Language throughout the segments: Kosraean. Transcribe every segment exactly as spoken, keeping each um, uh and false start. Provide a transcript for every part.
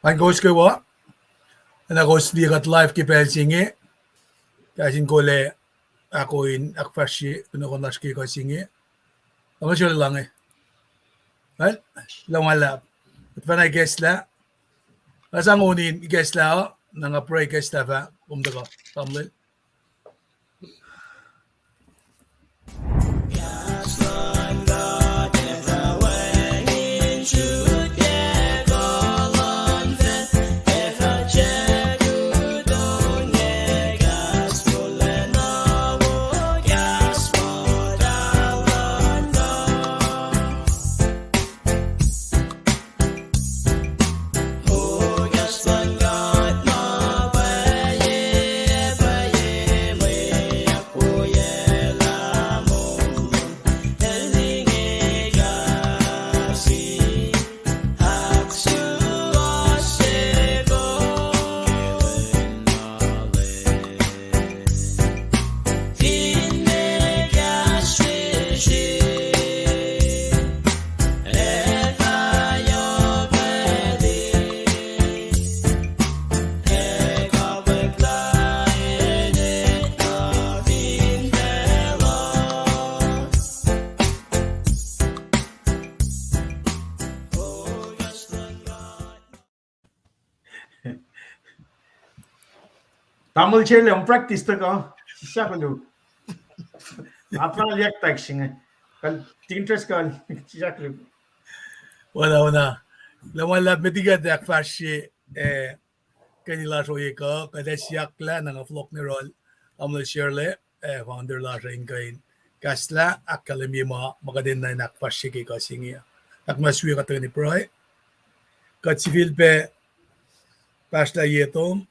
Paing kowos kwewa, na kowos liye kuht live ke pacl se inge, kahs in kol ac ahkoo in ahkfahsrye kunohkohn lasr ke kuh se inge. Tamuhlwel Sherle, lange. Well, luhngse luhlahp. Kuht fahna ikacslah. Nga sang on in ikacslah uh, na nga pruhe ikacslah fah, kom tuhkuh, tamuhlwel. Tamuhlwel Sherle, om practice tuhkuh, sislah koluk. Apral yaktack se inge. Kal tintres kal, sislah koluk. Wona, wona. Luhngse luhlahp met liki kuht ahkfahsrye, eh, keni lasr ohiyac kuh, kuht ac siyucklah na nga fohlohk nuh yohrohl, tamuhlwel Sherle, eh, founder lasr uh in kuh in kahslah ahkkahlwemye ma, ma kuht enenuh in ahkfahsrye ke kuh se inge. Ahkmas wi kuht tuhkweni pruhe. Kuht sifilpac pahsrlah ye tom,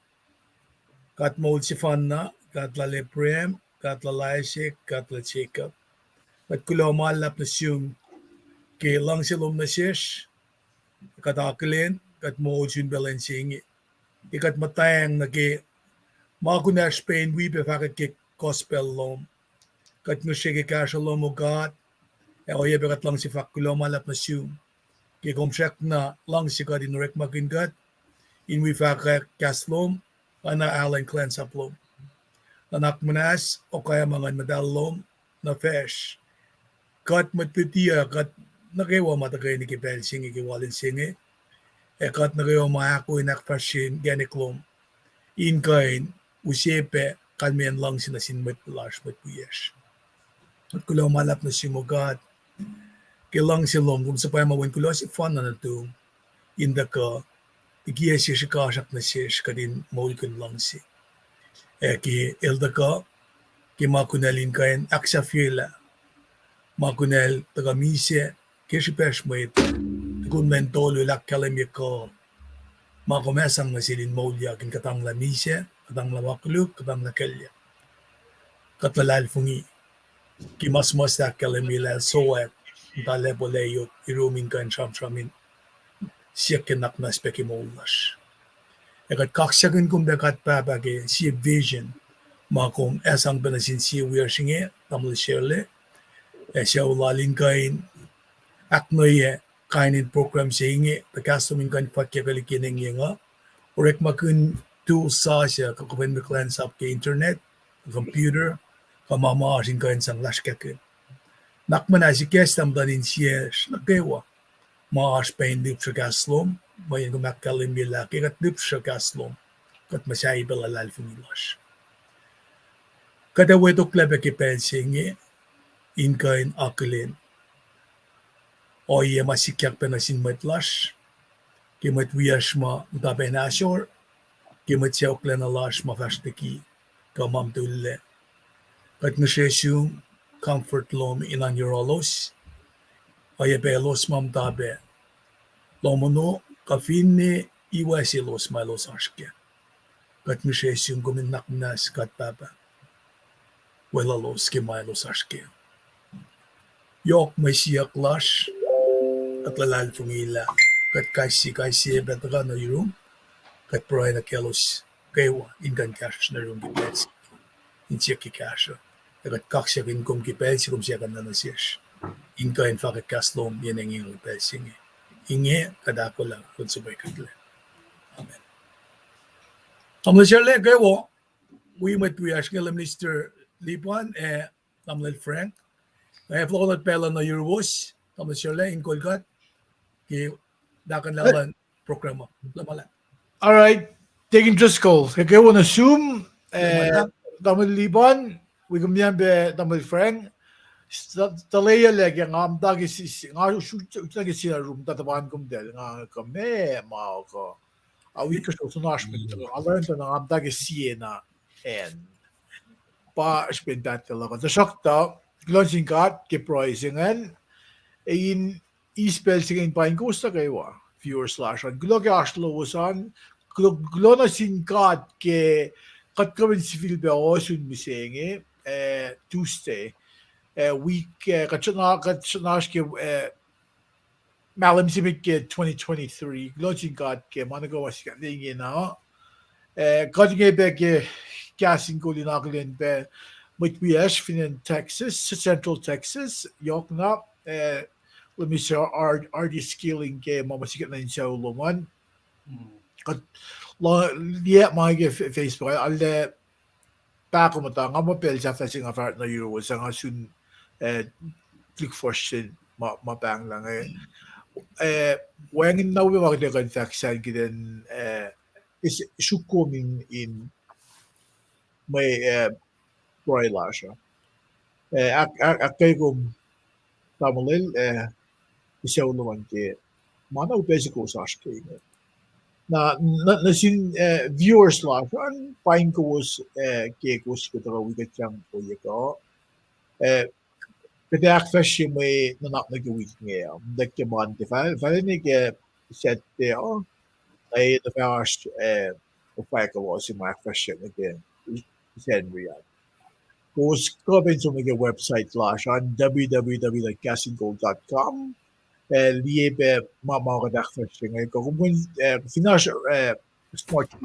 God moul sefanna, God lal Abraham, God lal Isaac, God lal Jacob. Kuht kuloh ma luhlahp nuh sum ke luhngse lom nuh sesr, kuht akihlen, kuht moul sun pacl in se inge. Ke kuht muhtwacng nuh ke ma kunacsr pac in wi pac fahkwack ke gospel lom. Kuht ngihsre ke kahsruh lom, O God, ac oacyacpac kuht luhngse fahk kuloh ma luhlahp nuh sum ke kom srackna luhngse kuht in orekmakihn kuht in wi fahkwack kahs lom, oacna alu in kuhlwacnsap lom. Nuhnak muhnahs, okaya ma Nguhn Muhtahl lom nuh facsr. Kuht mwet luti uh, kuht nuh kwewa ma tuhkweni ke pacl se inge ke walin se inge, ac kuht nuh kwewa ma ahkoo in ahkfahsrye inkacnek lom in kuh in use pac kalmeyacn luhngse nuh sin mwet lasr, mwet wiyacsr. Kuht kuloh ma luhlahp nuh sum, O God, ke luhngse lom, kom suhpwacma wen kuloh sefanna nuhtum in tuhkuh likiyac sie srihkasrak nuh sesr kuht in moulkihn luhngse. Ac ke el tuhkuh, ke ma kunacl in kuh in ahksahfyelah, ma kunacl tuhkuh misac ke srihpacsr mwet, tukun lwen tolu el ahkkahlwemye kuh ma kom sang nuh sel in moulyak in kuhtanglah misac, kuhtanglah ma koluk, kuhtanglah kuclyuck. Kuht luhlahlfongi ke ma suhmuhslah ahkkahlwemye lah el sowack muhta lacpo layot yurum in kuh in sramsram in siyuck ke nuhnak muhnahs pac ke moul lasr. Ac kuht kaksakihn kom pac God Pahpah ke sie vision ma kom sang pac nuh sin sie wiyacsr inge, tamuhlwel Sherle, ac sucu lal in kuh in ahknweye kain in program se inge, tuh kahs lom in kuh in fwackyuck liki enengyeng uh, orekmakihn tools sasuc, kuh kuhfa in kuhlwacnsap ke internet, computer, kuh ma ma oasr in kuh in sang lasrkakihn. Nuhnak muhnahs ikacslah muhtuhn insiyacsr nuh kwewa ma oasr pac in lihpsruh kahs lom, mweyen kom ahkkahlwemye lah ke kuht lihpsruh kahs lom, kuht muhsahi pac luhlahlfongi lasr. Kuht ac wetoklac pac ke pacl se inge in kuh in akihlen ohiyac ma sikyak pac nuh sin mwet lasr, ke mwet wiyacsr ma muhta pac in ahsor, ke mwet sacohklacna lasr ma fahsr liki kuh ma mtullac. Kuht ngihsre sum comfort lom in oan yohrohlos, oacyacpac elos ma muhta pac lohm ono, kuh finne iwacselos ma elos oasr kac. Kuht ngihsre sum kom in nuhnak muhnahs God Pahpah weluhlos ke ma elos oasr kac. Yohk mwe siyuck lasr, kuht luhlahlfongi lah kuht kais sie, kais sie pac tuhkuh nuh yurum, kuht pruhe nuh kaclos kwewa in kuh in kahsruhsr nuh yurum ke pacl se in siyuck ke kahsruh. Ac kuht kaksakihn kom ke pacl se kom siyuck nuh sesr in kuh in fahkwack kahs lom enengyeng ke pacl se inge. Inge kuht ahkolah, kuht suhpwekuhtlac. Amen. Tamuhlwel Sarla, kwewa, wi mwet wiyacsr inge, Minister Lipan, ac Tamuhlwel Frank. Ac fohlohkohnot pacl uh nuh yuruwos, Tamuhlwel Sarla, in kol kuht ke tahkuhnlah luhn program uh. All right, Deacon Driscoll, ke kwewa nuh sum, Tamuhlwel Lipan, wi kom niam pac Tamuhlwel Frank, tuh lwelah ke nga muhta ke, nga usrnguck ke sina rum tuh tuhpan komtacl nga kuh meac ma kuh, a wi kuhsrao sohn oasr met, nga learn tuh nga muhta ke siena acn. Pa srihpen pahtlac luhk uh. Tuhsruhktuh, kuloh nuh sin God ke pruhe se ingacn, in eis pacl se inge in paing kowos nuh kwewa, viewers lasr an. Kuloh ke oasr lowos an, kuloh, kuloh nuh sin God ke kuht kuh in sifilpac ohsun mihsenge, Tuesday, wik, kuht sruhna, kuht sruhnasr ke, mahlwem se met ke twenty twenty-three, kuloh nuh sin God ke ma nuh kwewa sikyak liki na. Kuht inge pac ke kahs in kol in akihlen pac mwet wiyacsr fin acn Texas, Central Texas, yohkna, let me say, R D Skilling ke ma ma sikyak nuh in sucu lom an. Kuht liye ma ke Facebook, arlac pahkomuhta, nga muh pacl sahflah se nga fahsr nuh yuruwos an nga sun, eh, tuhlihk fuhsr se ma, ma pahnglah inge. Eh, wacngihn na upac ma kuht ac kuh in fahk sacn kuht in, eh, suk kom in, in mwe, eh, pruhe lasr uh. Eh, ahk, ahk, ahkkweye kom tamuhlwel, eh, sucu lom an ke ma na upac se kowos oasr ke inge. Na, na, nuh sin, eh, viewers lasr an, paing kowos, eh, ke kowos kuhtuh wi kuht sang ohiyac kuh, eh, kuht ahkfahsrye mwe nuhnak nuh ke wik inge uh, tuh ke Monday, fal-, fal ne ke Saturday uh, eh, tuh fahsr, eh, fahk kuloh se ma ahkfahsrye nuh ke Sacnri an. Kowos kuh pac in som nuh ke website lasr an, W W W dot castinggold dot com. Eh, liye pac ma, ma kuht ahkfahsrye inge. Kuh kom kuh in, eh, fin oasr, eh, smart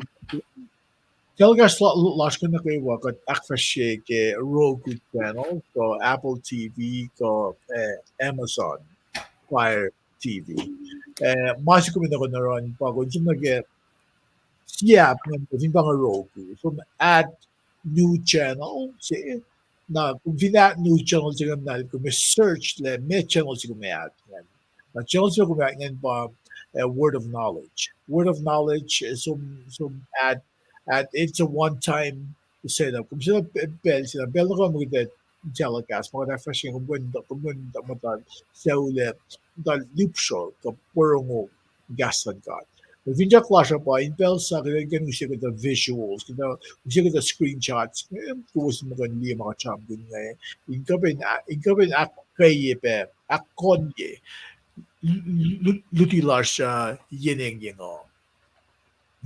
telecast la-, lasr kuh nuh kwewa kuht ahkfahsrye ke Roku channel, kuh Apple T V, kuh, eh, Amazon Fire T V. Eh, ma se kom in kuh in oruh pa kom som nuh ke sie app ingacn, fin pa inge Roku, som add new channel se, na kom fin add new channel se ingacn na kom search lah meac channel se kom add ingacn. Na channel se kom add ingacn pa, eh, Word of Knowledge. Word of Knowledge, eh, som, som add, add, it's a one time setup. Kom setup pacl se na, pacl nuh kwewa ma kuht telecast, ma kuht ahkfahsrye, kom kuh in, kom kuh in muhta sucu lah, muhta lihpsruh kuh porongo kahs luhn God. Mwe finsrak lasr uh pa in pacl sa kuht in kuh in use kuhtuh visuals, kuhtuh use kuhtuh screenshots, eh, kowos in muh kuh in liye ma kuht sramsramkihn inge, in kuh pac in, in kuh pac in ahkkweye pac, ahkkonye lu-, lu-, luti lasr uh yen engyeng uh.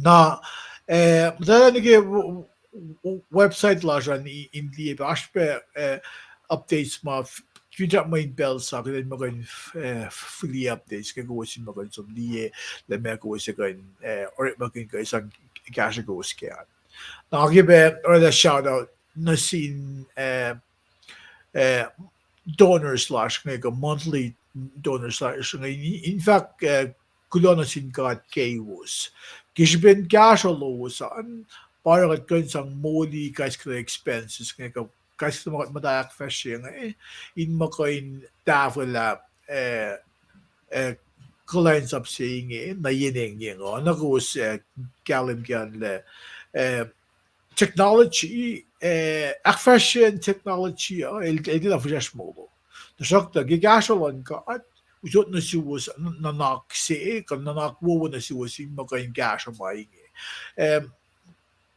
Na, eh, muhtwacta nuh ke w-, w-, website lasr an in, in liye pac, oasr pac, eh, updates ma f-, finsrak ma in pacl sa kuht in muh kuh in, eh, fihliyac updates ke kowos in muh kuh in som liye lah meac kowos ac kuh in, eh, orekmakihn kuh sang kahsruh kowos ke an. Na ke pac orwaclah shout out nuh sin, eh, eh, donors lasr inge kuh monthly donors lasr inge. In, in fact, eh, kuloh nuh sin God keiwos. Ke srihpen kahsruh lowos an, pa oruh kuht kuh in sang moli kais kuhtuh expenses inge kuh kais kuhtuh ma kuht muhta ahkfahsrye inge, in muh kuh in tahfwelah, eh, eh, kuhlwacnsap se inge nuh yen engyeng uh. Na kowos, eh, kahlwem ke an lah, eh, technology, eh, ahkfahsryeyacn technology uh el, el tiacna fihsracsr molo. Tuhsruhktuh ke kahsruh luhn God usot nuh suwos nuhnak se, kuh nuhnak wowo nuh suwos in muh kuh in kahsruh ma inge.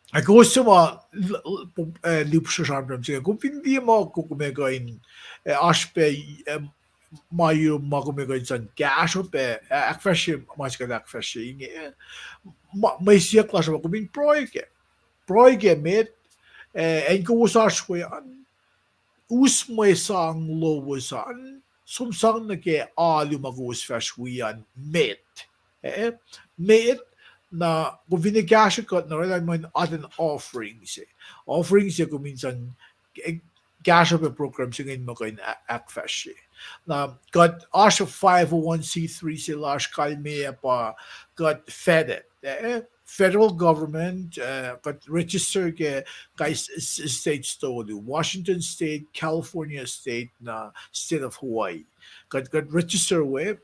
Ac kowos suc ma l-, l-, eh, lihpsruh sramsram se inge, kom fin liye ma kom ac kuh in, eh, oasr pac, eh, ma yuruk ma kom ac kuh in sang kahsruh pac, eh, ahkfahsrye ma se kuht ahkfahsrye inge, ma, mwe siyuck lasr uh pa kom in pruhe kac. Pruhe kac met, eh, acn kowos oasr we an, us mwe sang lowos an, som sang nuh ke alu ma kowos fahsr wi an met. Eh, met, na kom fin kahsruh kuht na orwaclah mweyen oasr an offering se. Offering se kom in sang, eh, kahsruh pac program se inge in muh kuh in a-, ahkfahsrye. Na kuht oasr five oh one c three se lasr, kalmeyac pa kuht fetid, eh, federal government, uh, kuht register ke kais s-, states tolu, Washington State, California State, na State of Hawaii. Kuht, kuht register we,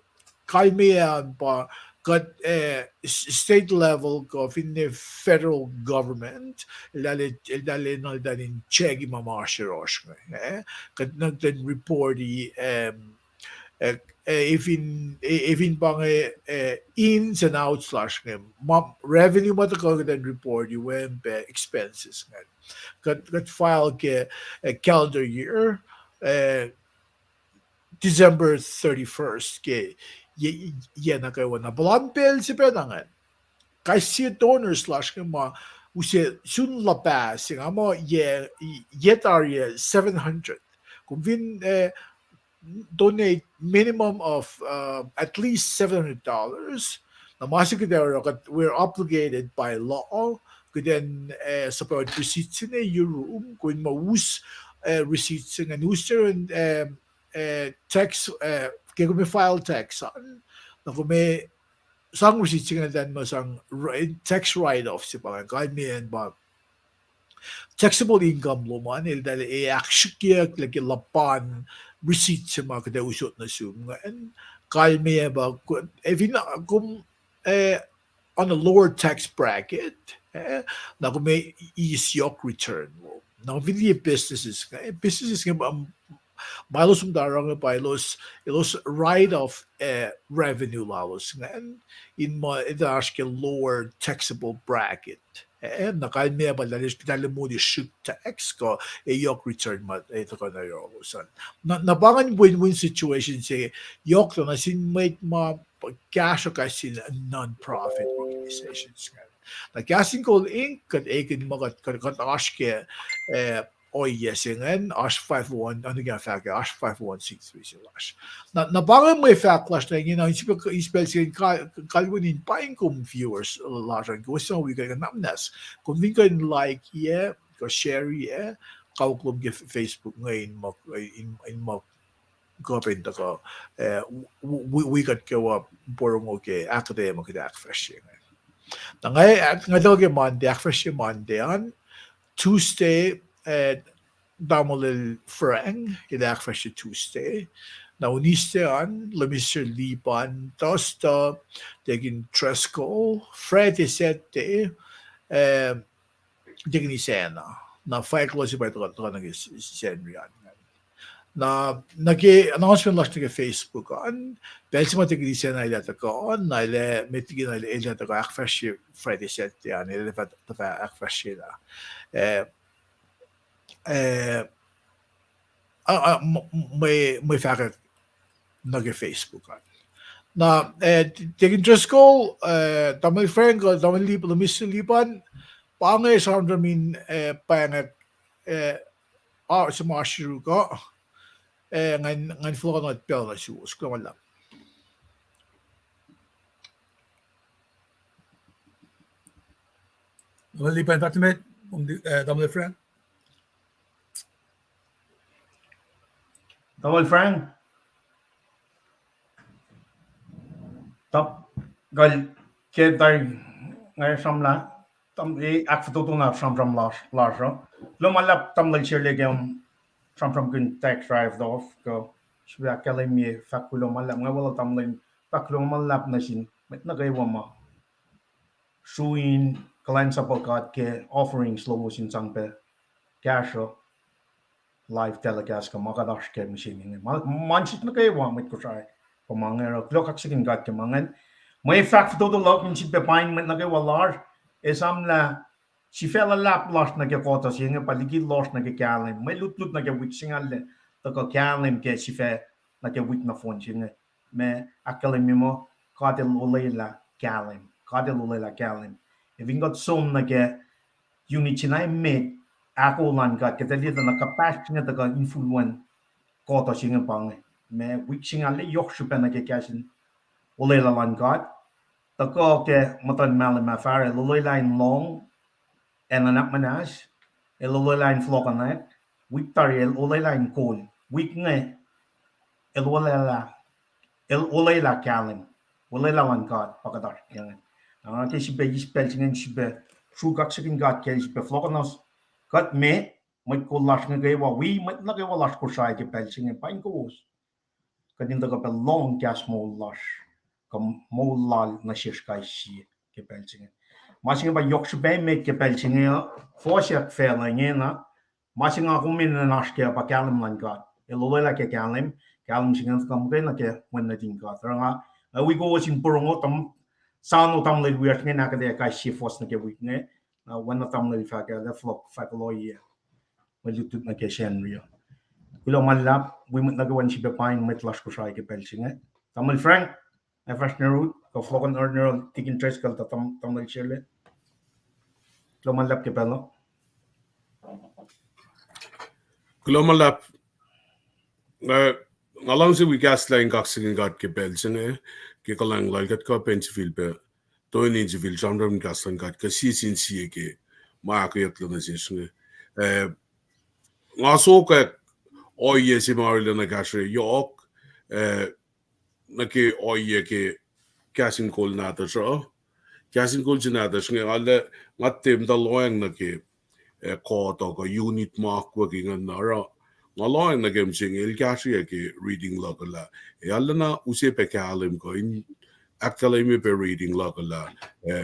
kalmeyac an pa kuht, eh, s-, state level kuh finne federal government, eltahl, eltahl enenuh in check-i ma ma oasr yohrohsr inge, eh? Kuht, kuht in reporti, um, eh, eh, efin, eh, efin pa inge, eh, ins and outs lasr inge, ma revenue ma tuhkuh kuht in reporti, weacng pac expenses inge. Kuht, kuht file ke, eh, calendar year, eh, December thirty-first ke ye, ye nuh kwewa. Na puhlan pacl se pacna ingacn, kais sie donors lasr inge ma use sun luhpah se inge, ma ye, ye tari seven hundred. Kom fin, eh, donate minimum of, uh, at least seven hundred dollars. Na ma se kuht oruh, kuht, we're obligated by law, kuht in, eh, support receipt se inge yurum, kom in ma us, eh, receipt se inge, us se in, eh, eh, tax, eh, ke kom file tax an, na kom sang receipt se inge, eltahl ma sang wri-, tax write-off se pa ingacn, kalmeyac an pa taxable income lom an, eltahl ac ahksrihkyeyucklac ke luhpan receipt se ma kuht ac usot nuh sum ingacn, kalmeyac pa, efin kom, eh, on a lower tax bracket, eh, na kom eis yohk return lom. Na fin liye businesses, eh, businesses inge, um, ma elos muhta oruh inge pa elos, elos write off, eh, revenue lalos ingacn, in ma eltahl oasr ke lower taxable bracket. Eh, na kalmeyac pa eltahl, eltahl moli srihk tax kuh ac yohk return ma, eh, tuhkuh nuh yohrohlos an. Na, na pa ingacn win-win situation se, yohk tuh nuh sin mwet ma kahsruh kais sin non-profit organizations ingacn. Na Kahs in Kol Inc, kuht ekihn muh kuht, kuht, kuht oasr ke, eh, ohiyac se ingacn, oasr five oh one, oacna ke fahk ah, oasr five oh one C three se lasr. Na, na pa inge mwe fahk lasr nuh ingena, in srihpac, in srihpac se ingacn ka-, kalweni in paing kom viewers lasr an, kowos suc wi kuht nuhnak muhnahs. Kom fin kuh in like-i, kuh share-i, kawuck lom ke Facebook inge in ma, in, in ma kuh pac in tuhkuh, eh, wi, wi, wi kuht kwewa porongo ke ahkuhtweyac ma kuht ahkfahsrye inge. Na nga, nga tuhkuh ke Monday, ahkfahsrye Monday an, Tuesday, eh, Tamuhlwel Frank, el ahkfahsrye Tuesday. Na Wednesday an, Lemister Lipan, Thursday, Deacon Driscoll, Friday, Saturday, eh, Deacon Isacna. Na fahk lalos pa tuhkuh, tuhkuh nuh ke s-, s-, Sacnri an. Na, nuh ke announcement lasr nuh ke Facebook an, pacl se ma Deacon Isacna el ac tuhkuh an, na el ac, met liki na el ac tuhkuh ahkfahsrye Friday, Saturday an, el ac fah, fah ahkfahsrye na, eh, eh, a, a, m-, m-, mwe, mwe fahkwack nuh ke Facebook an. Na, eh, Deacon Driscoll, eh, Tamuhlwel Frank, Tamuhlwel Lip-, Lemister Lipan, pa inge sramsram in, eh, pahngwack, eh, a, se ma oasr yuruk uh, eh, ngan, ngan fohlohk nuh pacl nuh suwos, kuloh ma luhlahp. Tamuhlwel Lipan, fahk met, um, eh, Tamuhlwel Frank. Tamuhlwel Frank. Tap, kal, ke tari nga sramsramlah, tam, e, ahkfototo na sramsram lasr, lasr uh. Kuloh ma luhlahp Tamuhlwel Sherle ke, um, sramsramkihn tax write-off, kuh srihpac ahkkahlwemye fahk kuloh ma luhlahp, nga weluhl Tamuhlwel, fahk kuloh ma luhlahp nuh sin mwet nuh kwewa ma sruin kuhlwacnsapuh God ke offerings lowos in sang pac kahsruh live telecast kuh ma kuht oasr ke mihsenge inge. Ma, ma sik nuh kwewa mwet Kosrae, kuh ma inge oruh kuloh kaksakihn God ke ma ingacn. Mwe fahk fototo luhk in sik pac paing mwet nuh kwewa lasr, esamlah sifac luhlahp lasr nuh ke kuhtuh se inge pa liki lohsr nuh ke kahlwem. Mwe lutlut nuh ke wik singucul ah tuhkuh kahlwem ke sifac nuh ke wik nohfohn se inge. Ma ahkkahlwemye muh God El olwelah kahlwem. God El olwelah kahlwem. Ac fin kuht som nuh ke unit se na emet, ahkolah luhn God, kuht ac liye tuh na kuhpahsr se inge tuhkuh infulwen kuhtuh se inge pa inge. Ma wik singucul ah yohk srihpac nuh ke kahs in olwelah luhn God. Tuhkuh ke muhtuhn mahlwem ah fahsr, El olwelah in lohng ac nuhnak muhnahs, El olwelah in fohlohkohnak, wik tari El olwelah in kol, wik inge El olwelah, El olwelah kahlwem, olwelah luhn God pa kuht oasr ke inge. Na nga ke sifilpac eis pacl se inge sifilpac sruhk kaksakihn God kacl sifilpac fohlohkohnohs kuht met, mwet kol lasr inge kwewa, wi mwet nuh kwewa lasr Kosrae ke pacl se inge, paing kowos. Kuht in tuhkuh pac lohng kahs moul lasr, kuh moul lal nuh sesr kais sie ke pacl se inge. Ma se inge pa yohk srihpac emet ke pacl se inge uh, fohsack facluh ingena. Ma se nga kom enenuh in oasr kac pa kahlwem luhn God. El olwelah ke kahlwem, kahlwem se inge kuh muhkwena ke wen nuhtin God. Oruh nga, uh, wi kowos in porongo, sano tamuhlwel wiyacsr inge in ahkuhtweyac kais sie fohs nuh ke wik inge. Na oacna tamuhlwel fahk ah, fohlohk fahk lohiyac mwe lutlut nuh ke Sacnri uh. Kuloh ma luhlahp, wi mwet nuh kwewa in sifilpac paing mwet lasr Kosrae ke pacl se inge. Tamuhlwel Frank, ac fahsr nuh yuruk, kuh fohlohkohn nuh yuruk Tikin Driscoll, tamuhlwel Sele. Kuloh ma luhlahp ke pacl uh. Kuloh ma luhlahp. Nga luhngse wi kahslah in kaksakihn God ke pacl se inge, ke kuhlwacng lal kuht kuh pacna sifilpac toeni in sifil sramsram kahs luhn God kuh sie sin sie ke ma ahkoeyucklac nuh sesr inge. Nga sokwack ohiyac se ma arulacna kahsruh yohk nuh ke ohiyac ke kahs in kol nahtuhsr uh. Kahs in kol se nahtuhsr inge nga, nga tiac muhta lohacng nuh ke kuhtuh kuh unit ma akwuck ingacn, oruh nga lohacng nuh ke mihsenge el kahsrweyuc ke reading luhk uh lah ac arulacna use pac kahlwem kuh in ahkkahlwemye pac reading luhk uh lah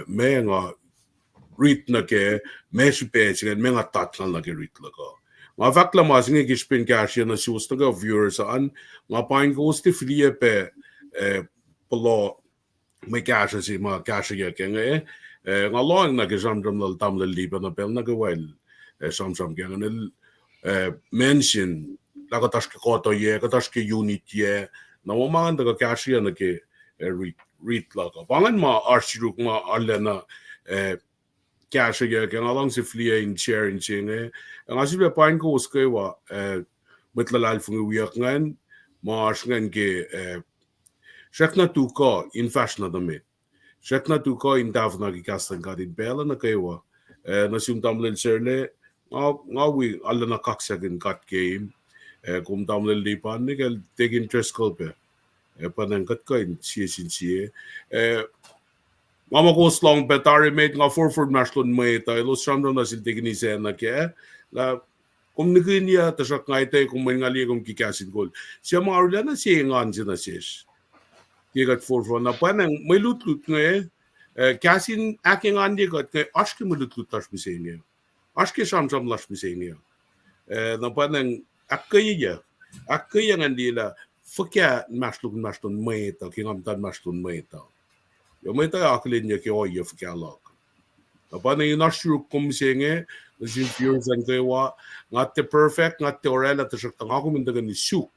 ma nga rit nuh kac, ma srihpac se ingacn, ma nga tatngal nuh ke rit luhk uh. Nga fahk lah ma se inge ke srihpen kahsrweyuc nuh suwos nuh ke viewers an, nga paing kowos tiac fihliyac pac puhla mwe kahsruh se ma kahsrweyuc kac inge. Nga lohacng nuh ke sramsram lal tamuhlwel Lipan uh pacl nuh kwewa el sramsram kac ingacn, el mention lah kuht oasr ke kuhtuh yac, kuht oasr ke unit yac, na ma ma ingacn tuhkuh kahsrweyuc nuh ke rit luhk uh. Pa ingacn ma oasr yuruk ma arulacna kahsrweyuc kac, nga luhngse fihliyac in share in se inge. Nga sifilpac paing kowos kwewa mwet luhlahlfongi wiyuck ingacn, ma oasr ingacn ke srackna tuhkuh in fahsr na nuh met, srackna tuhkuh in tahfuhna ke kahs luhn God in pacl uh nuh kwewa. Nuh sum tamuhlwel Serle, nga wi arulacna kaksakihn God keim. Kom tamuhlwel Lipan, ne kacl Tikin Driscoll pac, pwacnwacng kuht kuh in sie sin sie. Nga muh kowos lohng pac tari met, nga forfor inmahsrlon mwet uh, elos sramsram nuh sel Tikin Isacna kac lah kom nihkihnyuc, tuhsruhk nga etuh kom mwe nga liye kom ke kahs in kol. Suc ma arulacna sie engan se nuh sesr ke kuht forfor na pwacnwacng mwe lutlut inge, kahs in ahkenganye kuht inge, oasr ke mwe lutlut lasr mihsenge, oasr ke sramsram lasr mihsenge. Na pwacnwacng ahkkweyeyuc, ahkkweyeyuc ngan liye lah fuhkah inmahsrlok inmahsrlon mwet uh ke nga muhta inmahsrlon mwet uh. Ac mwet uh akihlenyuc ke ohiyac fuhkah luhk. Na pwacnwacng in oasr yuruk kom mihsenge, nuh sin viewers an kwewa, nga tiac perfect, nga tiac orwaclah, tuhsruhktuh nga kom in tuhkweni suk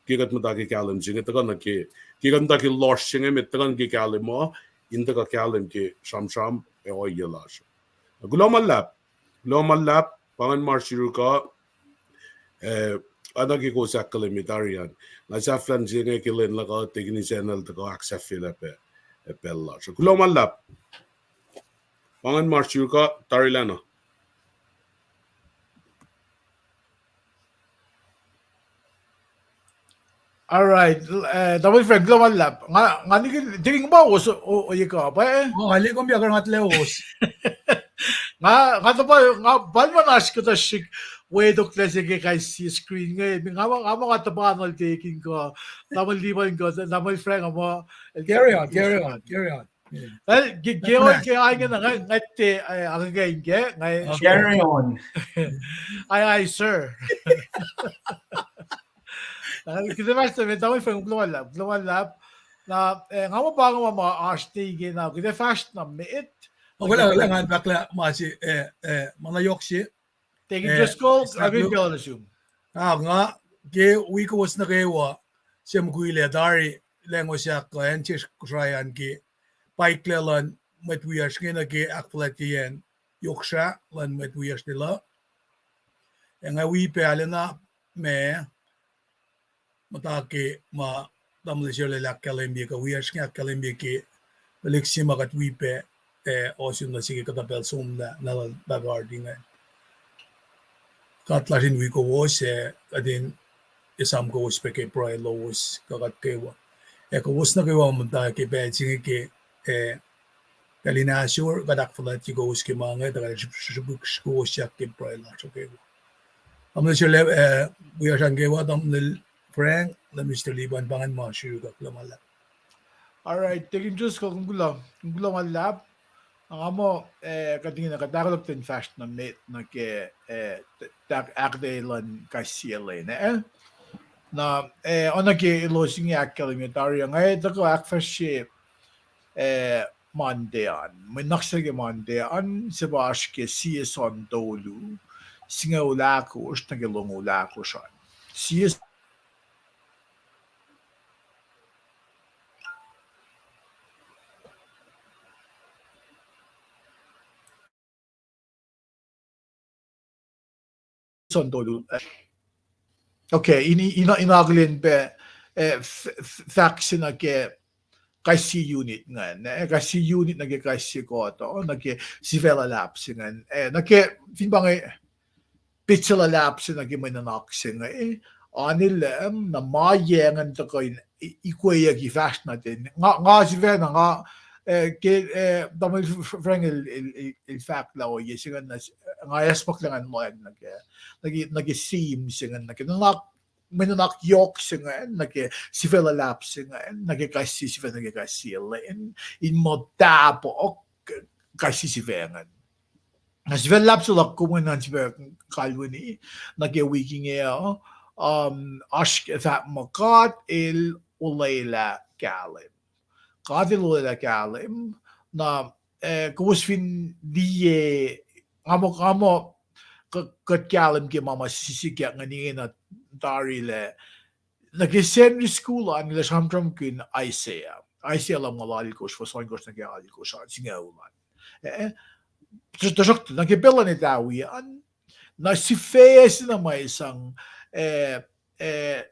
ke kuht muhta ke kahlwem se inge, tuhkuh nuh ke, ke kuht muhta ke lohsr se inge met tuhkuh nuh ke kahlwem uh, in tuhkuh kahlwem ke sramsram ac ohiyac lasr. Kuloh ma luhlahp, kuloh ma luhlahp, pa ingacn ma oasr yuruk uh, oacna ke kowos ahkkahlwemye tari an, nga sahflah in se inge ke lwen luhk uh, Tikin Isacna el tuhkuh ahksahfyelah pac pacl lasr. Kuloh ma luhlahp. Pa ingacn ma oasr yuruk uh, tarilacna. All right. Tamuhlwel Frank, kuloh ma luhlahp. Nga, nga nihkihn, Tikin, kom pa kowos ohiyac kuh pa? Nga liye kom pa karihngihn lac kowos. Nga, nga tuhpa, nga pa ma oasr kuhtuh srihk wetoklac se ke kais sie screen inge. Nga, nga ma nga tuhpanuhl Tikin kuh tamuhlwel Lipan kuh tamuhlwel Frank ma. Carry on, carry on, carry on. Ke on ke aingena nga, nga tiac, eh, akake inge, nga carry on. Aye, aye, sir. Kuht fahsr nuh met, tamuhlwel Frank, kuloh ma luhlahp, kuloh ma luhlahp. Na, eh, nga muh pa inge ma oasr ne ingena, kuht fahsr nuh met. Nga fahk lah ma se, eh, ma na yohk se. Tikin Driscoll, Abin Bel nuh sum. Ah, nga ke wi kowos nuh kwewa, se mukwilac tari, lacngosak kuh acn sesr Kosrae an ke paiklah luhn mwet wiyacsr inge nuh ke ahkfuhlwactyeyacn yohk srah luhn mwet wiyacsr Lelu. Ac nga wi pac arulacna ma muhta ke ma tamuhlwel Serle el ahkkahlwemye kuh wiyacsr inge ahkkahlwemye ke tuhlihk se ma kuht wi pac, eh, ohsun nuh se ke kuhtuh pacl somlah na lal Pahpah Harding an. God lasr in wi kowos, ac kuht in esam kowos pac ke pruhe lowos kuh kuht kwewa. Ac kowos nuh kwewa muhta ke pacl se inge ke, eh, Talan ahsor, kuht ahkfuhlwactye kowos ke ma inge, tuh kuht srihpuk kowos yak ke pruhe lasr uh kwewa. Tamuhlwel Sele, eh, wiasran kwewa, Tamuhlwel Frank, na Mister Liban, pa ingacn ma srihk kuh kuloh ma luhlahp. All right, Deacon Driscoll, kom kuloh, kom kuloh ma luhlahp. Nga muh, eh, kuht ingena kuht ahkolah in fahsr nuh met nuh ke, eh, t-, ahkuhtweyac luhn kais sie lwen, eh? Na, eh, oacna ke elos inge ahkkahlwemye tari, nga ac tuhkuh ahkfahsrye, eh, Monday an. Mwe nuhnak se ke Monday an, se pa oasr ke sie John tolu, singucul ahkosr nuh ke longoul ahkosr an. Sie John tolu. Okay, in, in, in akihlen pac, eh, f-, f-, fahk se nuh ke kais sie unit ingacn, eh, kais sie unit nuh ke kais sie kuhtuh, nuh ke sifac luhlahp se ingacn, eh, nuh ke fin pa inge, petsac luhlahp se nuh ke mwe nuhnak se inge, eh, an Leum, na ma yac ingacn tuhkuh in i-, ikweyucki fahsr nuh ten. Nga, nga sifacna, nga, eh, ke, eh, Tamuhlwel F-, F-, Frank el, el, el, el fahk lah ohiyac se ingacn, nga acsmaklac ngan lohacng nuh ke, nuh ke, nuh ke theme se ingacn, nuh ke nuhnak, mwe nuhnak yohk se ingacn, nuh ke sifac luhlahp se ingacn, nuh ke kais sie sifac, nuh ke kais sie lwen, in muh tahpuhk kais sie sifac ingacn. Na sifac luhlahp se luhk kom ingacn sifilpac kalweni nuh ke wik inge uh, um, oasr ke fahk muh God El olwelah kahlwem. God El olwelah kahlwem. Na, eh, kowos fin liye, nga muh, nga muh, k-, kuht kahlwem ke ma ma sisik ingacn ingena tari lac, nuh ke Sacnri School an, el sramsramkihn Isaiah. Isaiah lumngaul alkosr, fuhs ohnkohsr nuh ke alkosr an, singucul an. Eh, tuhsruhktuh, nuh ke pacl luhn etawi an, na sifac se na ma sang, eh, eh,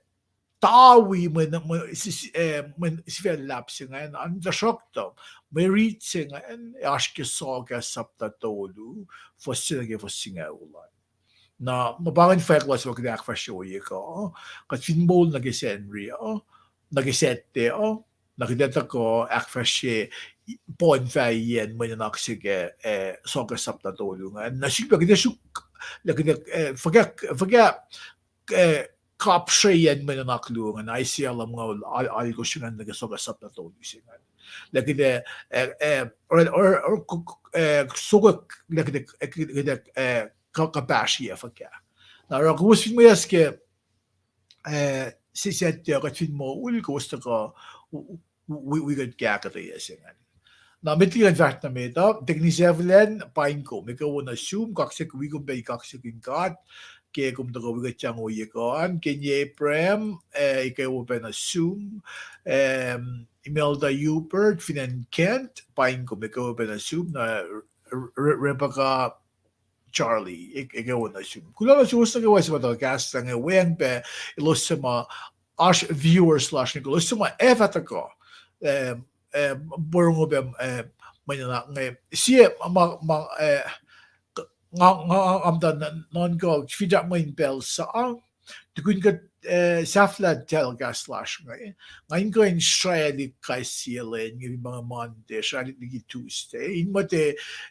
tawi mwe, mwe, si-, si-, eh, mwe sifac luhlahp se ingacn, an tuhsruhktuh, mwe rit se ingacn, oasr ke Sohkahs sapta tolu, fuhs se nuh ke fuhs singucul an. Na, ma pa ingacn fwack lac se ma kuht ahkfahsrye ohiyac kuh, kuht fin moul nuh ke Sacnri uh, nuh ke Satte uh, na kuht ac tuhkuh ahkfahsrye ponfahiyacn mwe nuhnak se ke, eh, Sohkahs sapta tolu ingacn. Na srihpac kuht ac suk, lah kuht ac, eh, fuhkah, fuhkah, eh, kapsreyacn mwe nuhnak luo ingacn, Isaiah lumngaul al-, alkosr ingacn nuh ke Sohkahs sapta tolu se ingacn. Lah kuht ac, eh, eh, or, or, or, k-, k-, eh, sokwack, lah kuht ac, kuht ac, eh, kuh-, kuhpahsrye fuhkah. Na oruh kowos fin mwe as ke, eh, se Satte uh kuht fin moul, kowos tuhkuh wi-, wi-, wi kuht kahkuhtweyac se ingacn. Na met liki kuht fahsr nuh met uh, Deacon Evelyn, paing kom, ekuh wo nuh sum, kaksakihn wi kom pac, kaksakihn God ke kom tuhkuh wi kuht yang ohiyac kuh an, Kenny Abraham, eh, ekuh wo pac nuh sum, em, Imelda Hubert, fin acn Kent, paing kom, ekuh wo pac nuh sum, na Re-, Re-, Rebecca Charlie, e-, ekuh wo nuh sum. Kuloh nuh suwos nuh kwewa suc ma tuhkuh kahs se inge, weacng pac elos suc ma oasr viewers lasr inge, elos suc ma ac fah tuhkuh, eh, eh, porongo pac, eh, mwe nuhnak inge. Sie ma, ma, eh, nga, nga, nga muhta nuhnkuh, fin sahp mweyen pacl sa, tukun kuht, eh, sahflah telecast lasr inge, nga in kuh in sraclihk kais sie lwen inge, fin pa inge Monday, sraclihk liki Tuesday. In muhta,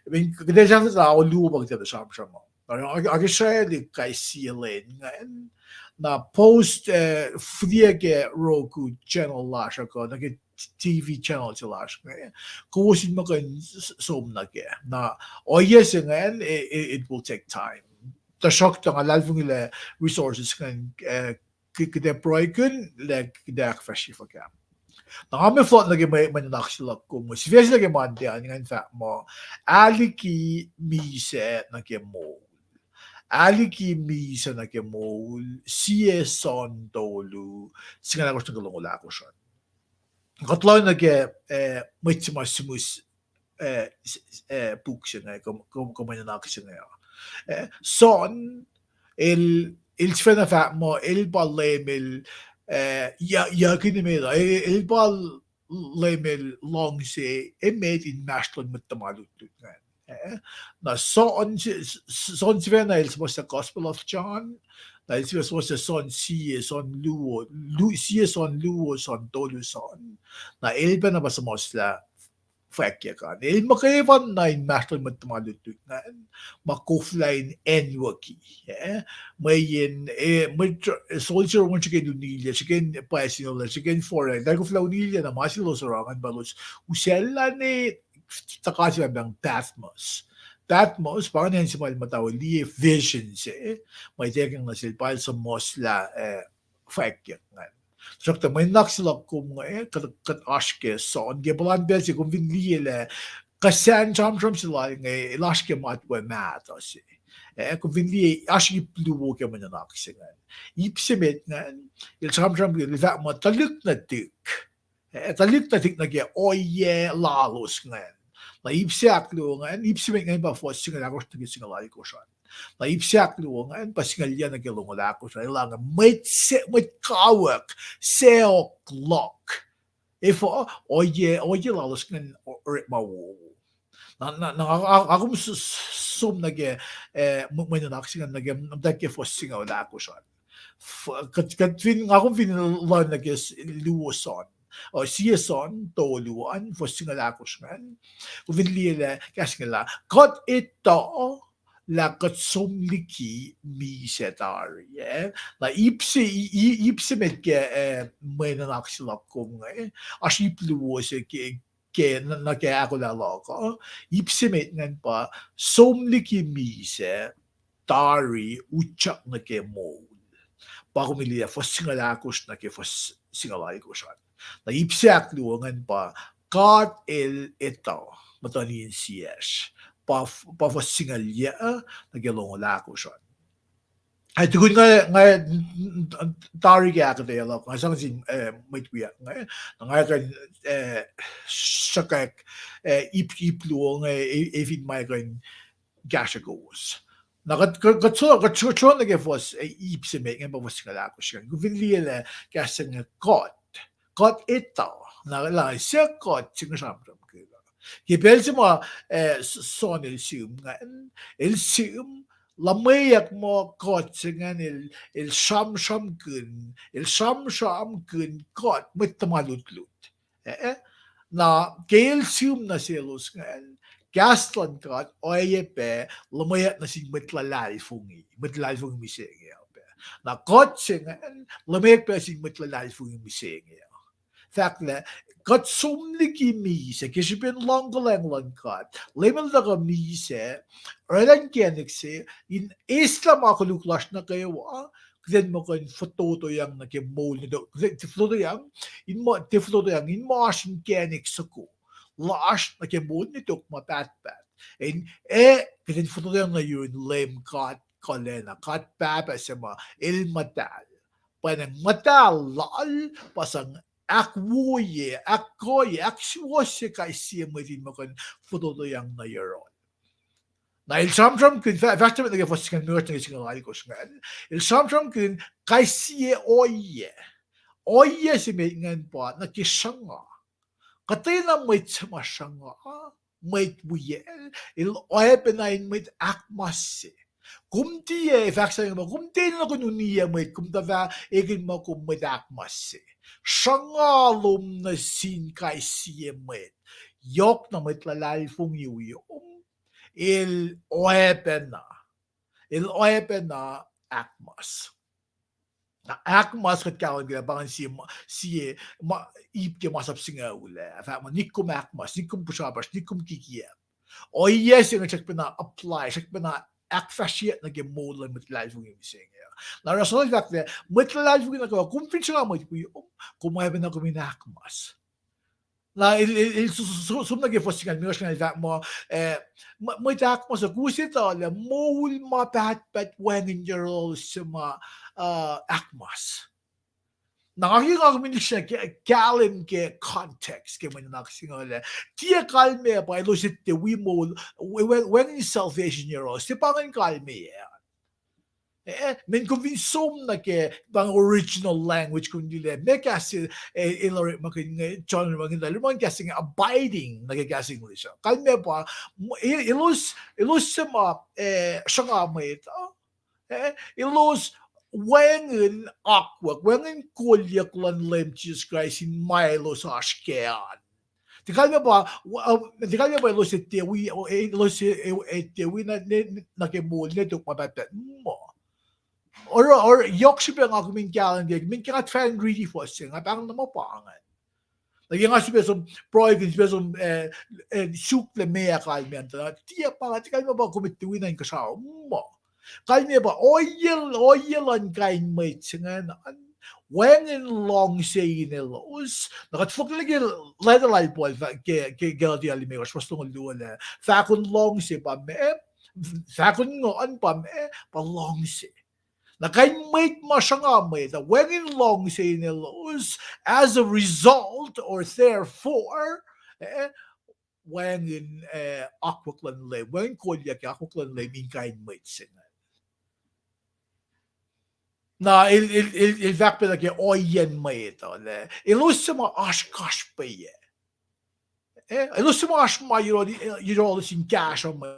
kuht ac sahflah luo pa kuht ac sramsram uh. Ac, ac ke sraclihk kais sie lwen ingacn, na post, eh, fihliyac ke Roku channel lasr uh kuh nuh ke T V channel se lasr inge, kowos in muh kuh in s-, som nuh kac. Na ohiyac se ingacn, it, it, it will take time. Tuhsruhktuh nga luhlahlfongi lah resources ingacn, eh, k-, kuht ac pruhekihn, lah kuht ac ahkfahsrye fuhkah. Na nga mwe float nuh ke mwe, mwe nuhnak se luhk kom, sifac se nuh ke Monday an ingacn fahk muh, ahliki misac nuh ke moul. Ahliki misac nuh ke moul, sie John tolu, singucul ahkosr nuh ke longoul ahkosr an. Kuht lohacng nuh ke, eh, mwet se ma sihmihs, eh, s-, s-, eh, puk se inge, kuh, kuh, kuh mwe nuhnak se inge uh. Eh, John, el, el sifacna fahk muh el pa Leum el, eh, ya-, yakini met uh, el, el pa Leum el luhngse emet inmahsrlon mwet tuhma lutlut ingacn. Eh, na John si-, s-, John sifacna el suhmuhslah Gospel of John, na el sifacna suhmuhslah John sie, John luo, lu-, sie John luo, John tolu John. Na el pacna pa suhmuhslah fwackyuck an. El muhkwena in mahsrlon mwet tuhma lutlut ingacn, ma koflah in anwuki, eh, mweyen, eh, mwet, soldier on srihke in unilyac, srihke in pwacye sin olah, srihke in forlah, eltahl koflah unilyac na ma selos oruh ingacn pa elos usacllah ne tuhka se pahngpahng Patmos. Patmos pa ingacn acn se ma el muhta we liye vision se, ma etwekacng nuh sel pa el suhmuhslah, eh, fwackyuck ingacn. Tuhsruhktuh mwe nuhnak se luhk kom inge, kuht, kuht oasr ke John, ke puhlan pacl se kom fin liye lah kuhsahn sramsram se lal inge, el oasr ke matwac mahtuh se. Eh, kom fin liye, oasr ip luo ke mwe nuhnak se ingacn. Ip se met ingacn, el sramsramkihn, el fahk muh tuhlihk nuhtihk, eh, tuhlihk nuhtihk nuh ke ohiyac lalos ingacn. Na ip se ahkluo ingacn, ip se met ingacn pa fuhs singucul ahkosr nuh ke singucul alkosr an. Na ip se ahkluo ingacn pa singucul yac nuh ke longoul ahkosr an. Elan mwet se, mwet kawuck, sacohk luhk, efuh, ohiyac, ohiyac lalos ingacn orekma wowo. Na, na, na nga, nga, nga kom s-, s-, som nuh ke, eh, mwe, mwe nuhnak se ingacn nuh ke, nuh ke fuhs singucul ahkosr an. F-, kuht, kuht fin, nga kom fin lohng nuh ke s-, luo John, uh, sie John tolu an, fuhs singucul ahkosr ingacn, kom fin liye lah kahs inge lah kuht etuh lah kuht som liki misac tari, eh? Na ip se, i-, i-, ip se met ke, eh, mwe nuhnak se luhk kom inge, oasr ip luo se ke, ke nuh, nuh ke ahkolah luhk uh. Ip se met ingacn pa som liki misac tari utyak nuh ke moul. Pa kom liye fuhs singucul ahkosr nuh ke fuhs singucul alkosr an. Na ip se ahkluo ingacn pa God El etuh muhtuhn insiyacsr. Pa, pa fuhs singucul yac nuh ke longoul ahkosr an. Ac tukun nga, nga, tari ke ahkuhtweyac luhk, nga sang sin, eh, mwet wiyuck inge, na nga kuh in, eh, sruhkwack, eh, ip, ip luo inge, e, e fin ma kuh in kahsrwe kowos. Na kuht, kuht, kuht so, kuht so, kuht so nuh ke fuhs, eh, ip se met ingacn pa fuhs singucul ahkosr an. Kom fin liye lah kahs se inge kuht, kuht etuh, na lah se kuht se inge sramsramkihn. Ke pacl se ma, eh, s-, John el sihm ingacn, el sihm, luhmweyuck muh kuht se ingacn el, el sramsramkihn, el sramsramkihn kuht mwet tuhma lutlut. Eh, eh. Na ke el sihm nuh selos ingacn, kahs luhn God oacyacpac luhmweyuck nuh sin mwet luhlahlfongi, mwet luhlahlfongi mihsenge uh pac. Na kuht se ingacn luhmweyuck pac sin mwet luhlahlfongi mihsenge uh. Fahk lah kuht som liki misac, ke srihpen luhngkuhlwacng luhn God, Leum El tuhkuh misac, oraclah inkacnek se, in eslah ma koluk lasr nuh kwewa, kuht in muh kuh in fototoyang nuh ke moul, kuht in fototoyang, in muh, tiac fototoyang, in muh oasr inkacnek soko lasr nuh ke moul nuh tok ma pahtpaht. In, eh, kuht in fototoyang nuh yurin Leum God kuhlacna, God Pahpah se ma El muhtahl. Pwacnwacng muhtahl Lal pa sang ahkwoye, ahkkoye, ahksuwohsye kais sie mwet in muh kuh in fototoyang nuh yohrohl. Na el sramsramkihn, fah-, fahsr nuh met nuh ke fuhs singucul limekohsr nuh ke singucul alkosr ingacn, el sramsramkihn kais sie ohiyac. Ohiyac se met ingacn pa nuh ke sruhnga. Kuhtwena mwet se ma sruhnga, mwet wiyacl, el oacpacna in mwet ahkmas se. Kom tiac, fahk se inge muh, kom tiac nuhnkuh in uniyac mwet, kom tuh fah ekihn muh kom mwet ahkmas se. Sruhnga lom nuh sin kais sie mwet. Yohk na mwet luhlahlfongi wiom, el oacpacna, el oacpacna ahkmas. Na ahkmas kuht kahlwem ke lah pa ingacn sie ma, sie ma, ip ke masap singucul ah. Fahk muh, nik kom ahkmas, nik kom pihsrapasr, nik kom kikiacp. Ohiyac se inge srackpacna apply, srackpacna ahkfahsryeyuck nuh ke moul luhn mwet luhlahlfongi mihsenge uh. Na oruh Saul el fahk lah mwet luhlahlfongi nuh kwewa, kom fin sruhnga mwet wiom, kom oacpacna kom in ahkmas. Na el, el, el s-, s-, s-, som nuh ke fuhs singucul limekohsr ingacn el fahk muh, eh, mw-, mwet ahkmas uh, kowos etuh lah moul ma pahtpaht wacngihn yohrohl se ma, uh, ahkmas. Na nga ke nga kom in liksreni ke, kahlwem ke context ke mwe nuhnak se inge lah tiac kalmac pa elos etuh wi moul, we-, we-, wacngihn salvation yohrohl, se pa ingacn kalmac ah. Eh, men kom fin som nuh ke pa original language kom liye, ma kahs se, eh, el orekmakihn inge, John el orekmakihn, el orekmakihn kahs se inge abiding nuh ke kahs English uh. Kalmac pa, m-, e-, elos, elos se ma, eh, sruhnga mwet uh, eh, elos wacngihn akwuck, wacngihn kolyuck luhn Leum Jisus Kraist in ma elos oasr kac an. Tiac kalmac pa, uh, tiac kalmac pa elos tiac wi, eh, elos, eh, eh, tiac wi na, ne, nuh ke moul ne tok ma pahtpaht muh. Oruh, oruh, yohk srihpac nga kom in kahlwem ke, kom in ke nga fahk riti fuhs se, nga pahng na ma pa ingacn. Nuh ke nga srihpac som, pruhekihn srihpac som, eh, eh, suk lah meac kalmac an tuh, tiac pa, tiac kalmac pa kom tiac wi na inkuhsrao muh. Kalmac pa, ohiyac, ohiyac luhn kain mwet se ingacn, wacngihn luhngse in elos. Na kuht fohlohk nuh ke leta lal Paul, ke, ke Galatia limekohsr, fuhs longoul luo lah, fahkon luhngse pa meac, fahkon nguhn pa meac, pa luhngse. Na kain mwet ma sruhnga mwet ah, wacngihn luhngse in elos, as a result or therefore, eh, wacngihn, eh, akwuck luhn Leum, wacngihn kolyuck ke akwuck luhn Leum in kain mwet se ingacn. Na el, el, el, el fahk pac nuh ke ohiyacn mwet uh lah elos suc ma oasr kasrpac, eh, elos suc ma oasr ma yohrohl, yohrohl sin kahsruh mwet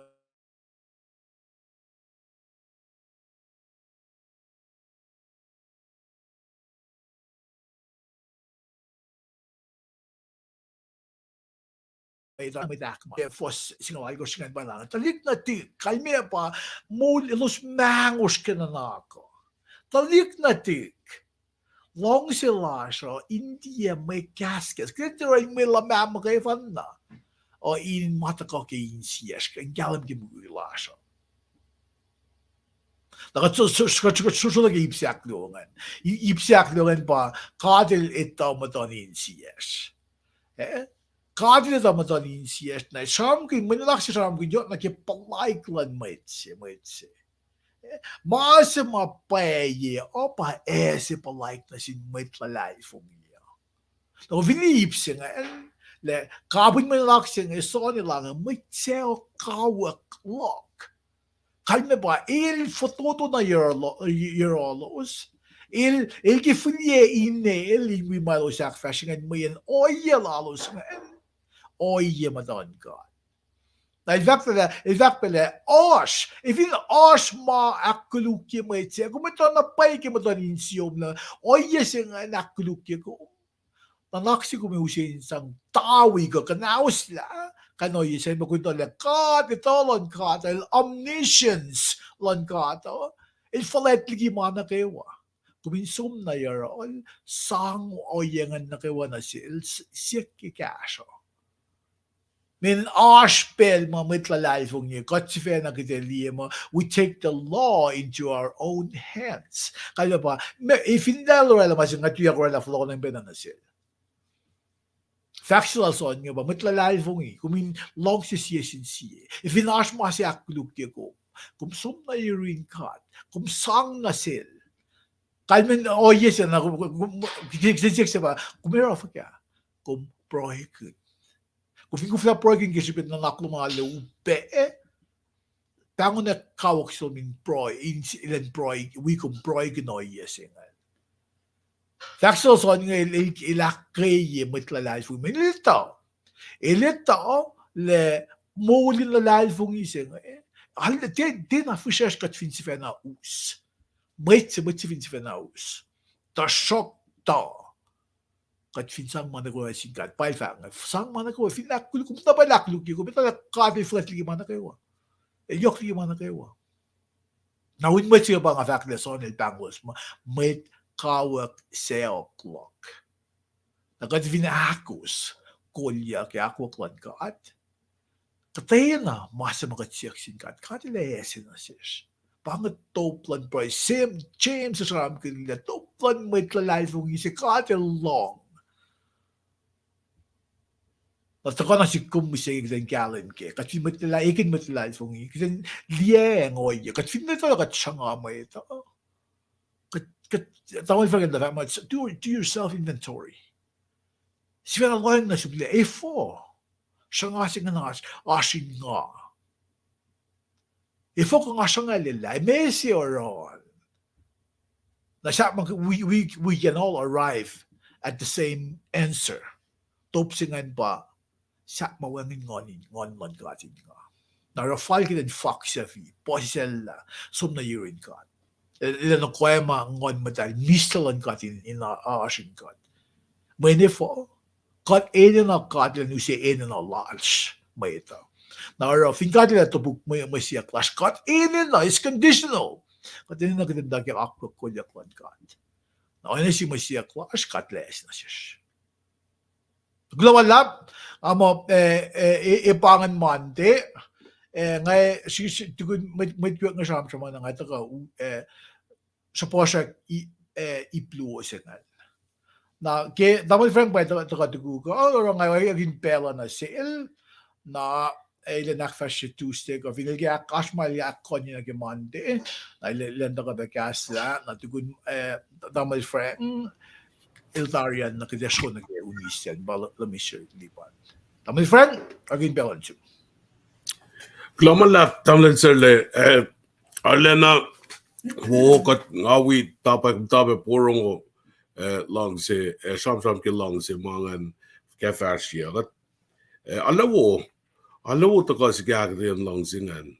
mwet ahkma, fuhs singucul alkosr ingacn pa lah, tuhlihk nuhtihk, kalmac pa, moul elos mangosr ke nuhnak uh. Tuhlihk nuhtihk, luhngse lasr uh in tiac mwe kahskahs. Kuht in tiac oruh mwe luhmah muhkwena uh in ma tuhkuh ke insiyacsr, in kahlwem ke mukwikwi lasr uh. Na kuht so, so, so, so, so, so, ke ip se ahkluo ingacn. I-, ip se ahkluo ingacn pa, God El etuh muhtuhn insiyacsr. Eh? God El etuh muhtuhn insiyacsr. Na sramsramkihn, mwe nuhnak se sramsramkihn, yohk nuh ke puhlaik luhn mwet se, mwet se. Eh? Ma se ma pwacye uh pa ase puhlaik nuh sin mwet luhlahlfongi uh. Na fin ip se ingacn, lah kapihn mwe nuhnak se inge, soano lah inge mwet sacohk kawuck luhk. Kalmac pa el fototo na yohrohlos, el, el ke fihliyac inel in wi ma elos ahkfahsrye ingacn mweyen ohiyac lalos ingacn, ohiyac muhtuhn God. Na el fahk pac lah, el fahk pac lah oasr, efin oasr ma ahkkolukye mwet se, kom etuh na pwacye ke muhtuhn insiyom lah ohiyac se ingacn ahkkolukye kom. Nuhnak se kom use in sang tawi kuh kuhnahoslah kain ohiyac se ma kom etuh lah God, etuh luhn God, el omniscience luhn God uh, el fuhlwact liki ma nuh kwewa. Kom in som na yohrohl, sang ohiyac ingacn nuh kwewa nuh sel, s-, siyuck ke kahsruh. Mweyen oasr pacl ma mwet luhlahlfongi, kuht sifacna kuht ac liye muh, we take the law into our own hands. Kalmac pa, me-, efin lah el oraclah ma se, nga tuyak oraclah fohlohkohnacng pacna nuh sel. Fahk se lal John inge pa, mwet luhlahlfongi, kom in luhngse sie sin sie. Efin oasr ma se ahkkolukye kom, kom som na yurin God, kom sang nuh sel. Kalmac ohiyac se na, kom, kom, kom, siyuck se pa, kom oruh fuhkah, kom pruhekihn. Kom fin koflah pruhekihn ke srihpen nuhnak lom arlac upac, pahngon ac kawuck som in pruhe, in s-, elan pruhe, wi kom pruhekihn ohiyac se ingacn. Fahk se lal John inge el, el, el ahkkweye mwet luhlahlfongi, mweyen el etuh. El etuh lah moul in luhlahlfongi se inge, al-, tiac, tiacna fihsracsr kuht fin sifacna us. Mwet se, mwet se fin sifacna us. Tuhsruhktuh kuht fin sang ma nuh kwewa sin God. Pa el fahk inge, sang ma nuh kwewa, fin ahkkoluk, kom na pwacye ahkkolukye kom, etuh lah God el fuhlwact liki ma nuh kwewa. El yohk liki ma nuh kwewa. Na un mwet se pa nga fahk lah John el pahngon ma, mwet kawuck sacohk luhk. Na kuht fin ahkos kolyuck ac akwuck luhn God, kuhtwena ma se ma kuht siyuck sin God, God El ase nuh sesr. Pa inge top luhn pruhe, James el sramsramkihn lah top luhn mwet luhlahlfongi se God El lohng. Na tuhkuh na sik kom mihsenge kuht in kahlwem ke, kuht fin mwet luhlahl-, ekihn mwet luhlahlfongi, kuht in liyacacng ohiyac, kuht fin etuh lah kuht sruhnga mwet uh. Kuht, kuht, tamuhlwel fahkwack lah fahk muh, do, do yourself inventory. Sifacna lohacng nuh sum lah efuh sruhnga se ingacn oasr, oasr in nga. Efuh kuh nga sruhnga lwelah, meac se oruh. Na sahp ma we, we, we can all arrive at the same answer. Top se ingacn pa, sahp ma wacngihn nguhn in, nguhn luhn God in nga. Na oruh fal kuht in faksafi, puhsisacllah, som nuh yurin God. El, el nuh kwewa ma Nguhn Muhtahl, mihslac luhn God in, in oasr in God. Mweyen efuh, Kuht enenuh God elan use enenuh lasr mwet uh. Na oruh fin God El ac topuk mwe, mwe siyuck lasr, kuht enenuh, it's conditional. Kuht enenuh kuht in tuh ke akwuck kolyuck luhn God. Na oacna sie mwe siyuck lasr, God El ac ase nuh sesr. Kuloh ma luhlahp, nga muh, eh, eh, eh, eh, pa ingacn Monday, eh, nga, si, si, tukun mwet, mwet kweok inge sramsram na nga tuhkuh, eh, suhpuhsrak i-, eh, ip luo se ingacn. Na ke tamuhlwel Frank pa tuh-, tuhkuh tuku kuh, oruh nga oacyacpac in pacl uh nuh sel, na, eh, el in ahkfahsrye Tuesday kuh fin el ke ahk-, oasr ma el ahkkahlwemye nuh ke Monday, na el, el in tuhkuh pac kahslah, na tukun, eh, tamuhlwel Frank, el tari an nuh ke, tiac sro nuh ke unis an, pa Lomesr Lipan. Tamuhlwel Frank, oacyacpac in pacl uh nuh sum. Kuloh ma luhlahp, tamuhlwel Serle, eh, arulacna wo kuht nga wi topic, topic porongo, eh, luhngse, eh, sramsram ke luhngse ma ingacn ke fahsrye. Kuht, eh, arlac wo, arlac wo tuhkuh se ke ahkuhtweyac luhngse ingacn.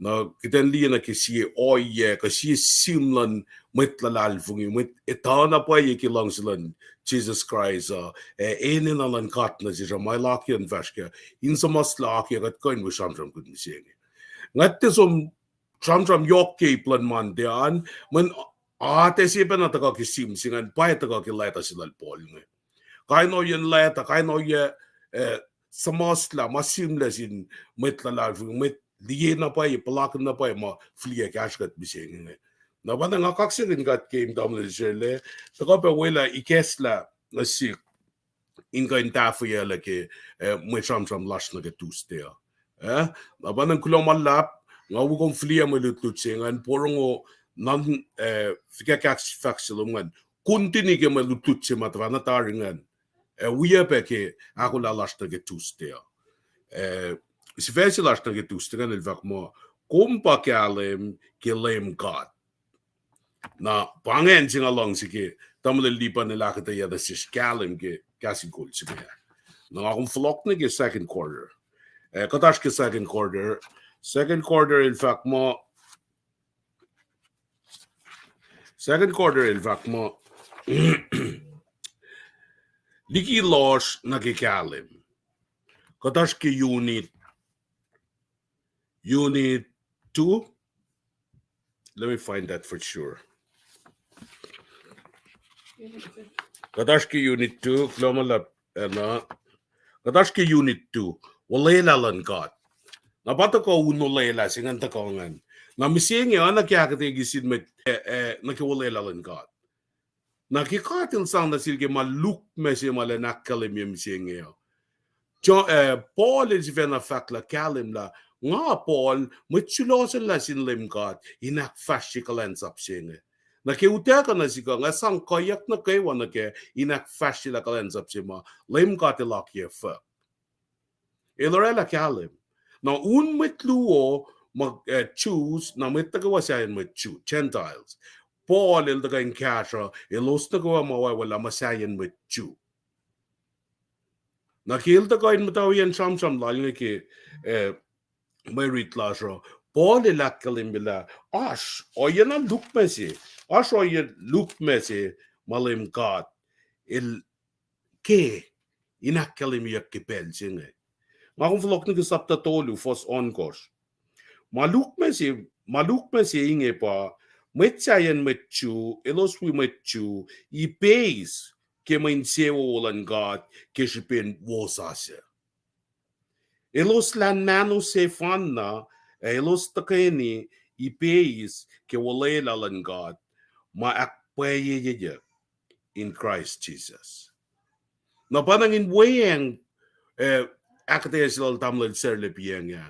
Na kuht in liye nuh ke sie ohiyac, kuh sie sihm luhn mwet luhlahlfongi, mwet etuh na pwacye ke luhngse luhn Jisus Kraist uh, ac enenuh luhn God nuh sesr uh, ma El akiyac in fahsr kac, in suhmuhslah akiyac kuht kuh in wi sramsramkihn mihsenge. Nga tiac som sramsram yohk ke ip luhn Monday an, mweyen atac se pacna tuhkuh ke sihm se ingacn, pwacye tuhkuh ke leta se lal Paul inge. Kain ohiyac leta, kain ohiyac, eh, suhmuhslah, ma sihmlac sin mwet luhlahlfongi, mwet liye na pwacye, puhlakihn na pwacye, ma fihliyac kahsruh kuht mihsenge inge. Na pa na nga kaksakihn God ke tamuhlwel Serle, tuhkuh pac welah ikacslah nuh sihk in kuh in tahfweyaclah ke, eh, mwe sramsram lasr nuh ke Tuesday uh. Eh, na pa na kuloh ma luhlahp, nga wi kom fihliyac mwe lutlut se ingacn, porongo nuhn, eh, fuhkah kahs fahk se lom ingacn. Continue ke mwe lutlut se ma tuhfahna tari ingacn. Eh, wi pac ke ahkolah lasr nuh ke Tuesday uh. Eh, sifac se lasr nuh ke Tuesday ingacn el fahk muh, kom pa kahlwem ke Leum God. Na pa ingacn se nga luhngse ke tamuhlwel Lipan el ahkuhtweyac nuh sesr kahlwem ke kahs in kol se inge. Na nga kom fohlohk nuh ke second quarter. Eh, kuht oasr ke second quarter. Second quarter el fahk muh, second quarter el fahk muh, liki lohsr nuh ke kahlwem. Kuht oasr ke unit, unit two. Let me find that for sure. Kuht oasr ke unit two, kuloh ma luhlahp, eh, na. Kuht oasr ke unit two, olwelah luhn God. Na pa tuhkuh un olwelah se ingacn tuhkuh ingacn. Na mihsenge oacna ke ahkuhtweyac sin mwet, eh, eh, nuh ke olwelah luhn God. Na ke God El sang nuh sel ke ma lukmac se ma elan ahkkahlwemye mihsenge uh. Jo-, eh, Paul el sifacna fahk lah kahlwem lah, nga Paul, mwet sulohslah sin Leum God in ahkfahsrye kuhlwacnsap se inge. Na ke utuckuh nuh sihk uh, nga sang kuhiyuck nuh kwewa nuh kac in ahkfahsryelah kuhlwacnsap se ma Leum God El akiyac fuhk. El orwaclah kahlwem. Na un mwet luo, ma, eh, Jews, na mwet nuh kwewa sahyacn mwet Jew, Gentiles. Paul el tuhkuh in kahsruh elos nuh kwewa ma wacwacack lah ma sahyacn mwet Jew. Na ke el tuhkuh in muhtwacwacack sramsram lal inge ke, eh, mwe rit lasr uh, Paul el ahkkahlwemye lah oasr ohiyac na lukmac se, oasr ohiyac lukmac se ma Leum God El ke in ahkkahlwemyeyuck ke pacl se inge. Nga kom fohlohk nuh ke sapta tolu, fuhs ohnkohsr. Ma lukmac se, ma lukmac se inge pa, mwet sahyacn mwet Jew, elos wi mwet Jew, ipeis ke mwe insewowo luhn God ke srihpen wosasuc. Elos lahlmwetmwet sefanna, ac elos tuhkweni ipeis ke olwelah luhn God, ma ahkpwacyeyuck in Christ Jesus. Na pa na in weacng, eh, ahkuhtweyac se lal tamuhlwel Sarlap inge.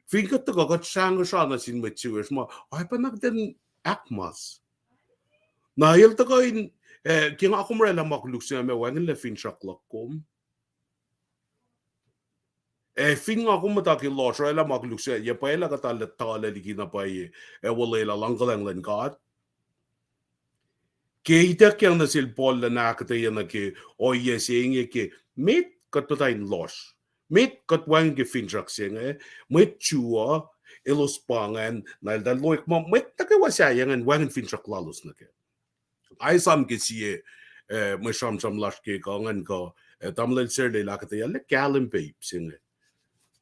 Fin kuht tuhkuh kuht srangosra nuh sin mwet Jewish ma, oacyacpac na kuht in ahkmas. Na el tuhkuh in, eh, ke nga kom orwaclah ma koluk se inge, ma wacngihnlac finsrak luhk kom. Ac fin nga kom muhta ke lohsr orwaclah ma koluk se, yac pwacye lah kuht arlac tuhlac liki na pwacye, ac olwelah luhngkuhlwacng luhn God. Ke ituckyang nuh sel Paul lah ahkuhtweyac nuh ke ohiyac se inge ke met kuht muhta in lohsr. Met kuht wacngihn ke finsrak se inge, mwet Jew uh, elos pa ingacn, na eltahl loek muh mwet nuh kwewa sahyac ingacn wacngihn finsrak lalos nuh kac. Ac esam ke sie, eh, mwe sramsram lasr ke kuh ingacn kuh, Eh, tamuhlwel Serlel ahkuhtweyac lah kahlwem pac ip se inge.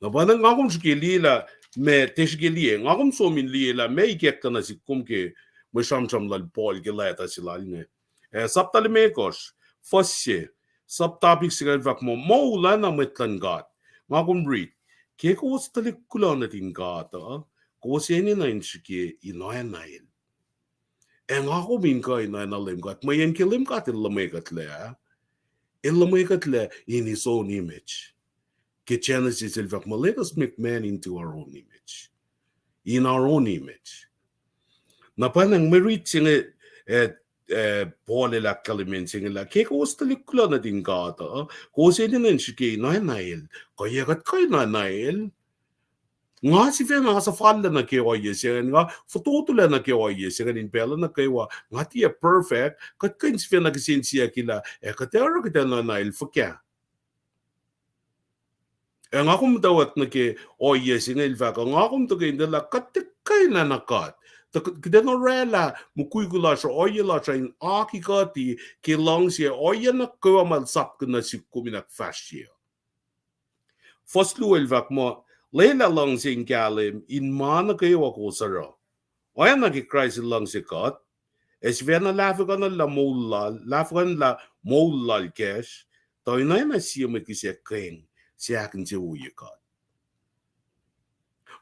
Na pa na nga kom srihke liye lah, ma tiac srihke liye, nga kom som in liye lah ma ikacklah nuh sihk kom ke mwe sramsram lal Paul ke leta se lal inge. Eh, sapta limekohsr, fuhs se, sub-topic se inge el fahk muh, moul oacna mwet luhn God. Nga kom riti, ke kowos tuhlihk kuloh nuhtin God uh, kowos enenuh in srihke in oacna El. Ac nga kom in kuh in oacna Leum God, mweyen ke Leum God El luhmwekuhtlac, El luhmwekuhtlac in His own image. Ke Genesis el fahk muh, let us make man into our own image. In our own image. Na pa na mwe riti se inge, eh, eh, Paul el ahkkahlwemye se inge lah, ke kowos tuhlihk kuloh nuhtin God uh, kowos enenuh in srihke in oacna El, kuh yac kuht kuh in oacna El. Nga sifacna suhfal nuh ke ohiyac se ingacn, nga fototolac nuh ke ohiyac se ingacn in pacl nuh kwewa, nga tiac perfect, kuht kuh in sifacna kihsen siyuck lah, ac kuht ac oruh kuht in oacna El fuhkah. Ac nga kom muhtwacwacack nuh ke ohiyac se inge el fahk uh, nga kom tuhkweni lah kuht tiac kuh in oacna God. Tuh kuht in orwaclah mukwikwi lasr uh, ohiyac lasr uh in akihkuhti ke luhngse, ohiyac nuh kwewa ma El sapkihn nuh sihk kom in ahkfahsrye. Fuhs luo el fahk muh, lwelah luhngse in kahlwem in ma nuh kwewa kowos oruh. Oacna ke Kraist el luhngse kuht, ac sifacna lahfwekuhnlah moul lal, lahfwekuhnlah moul lal kacsr, tuh in oacna sie mwe kihsac keng se ahkinsewowoye God.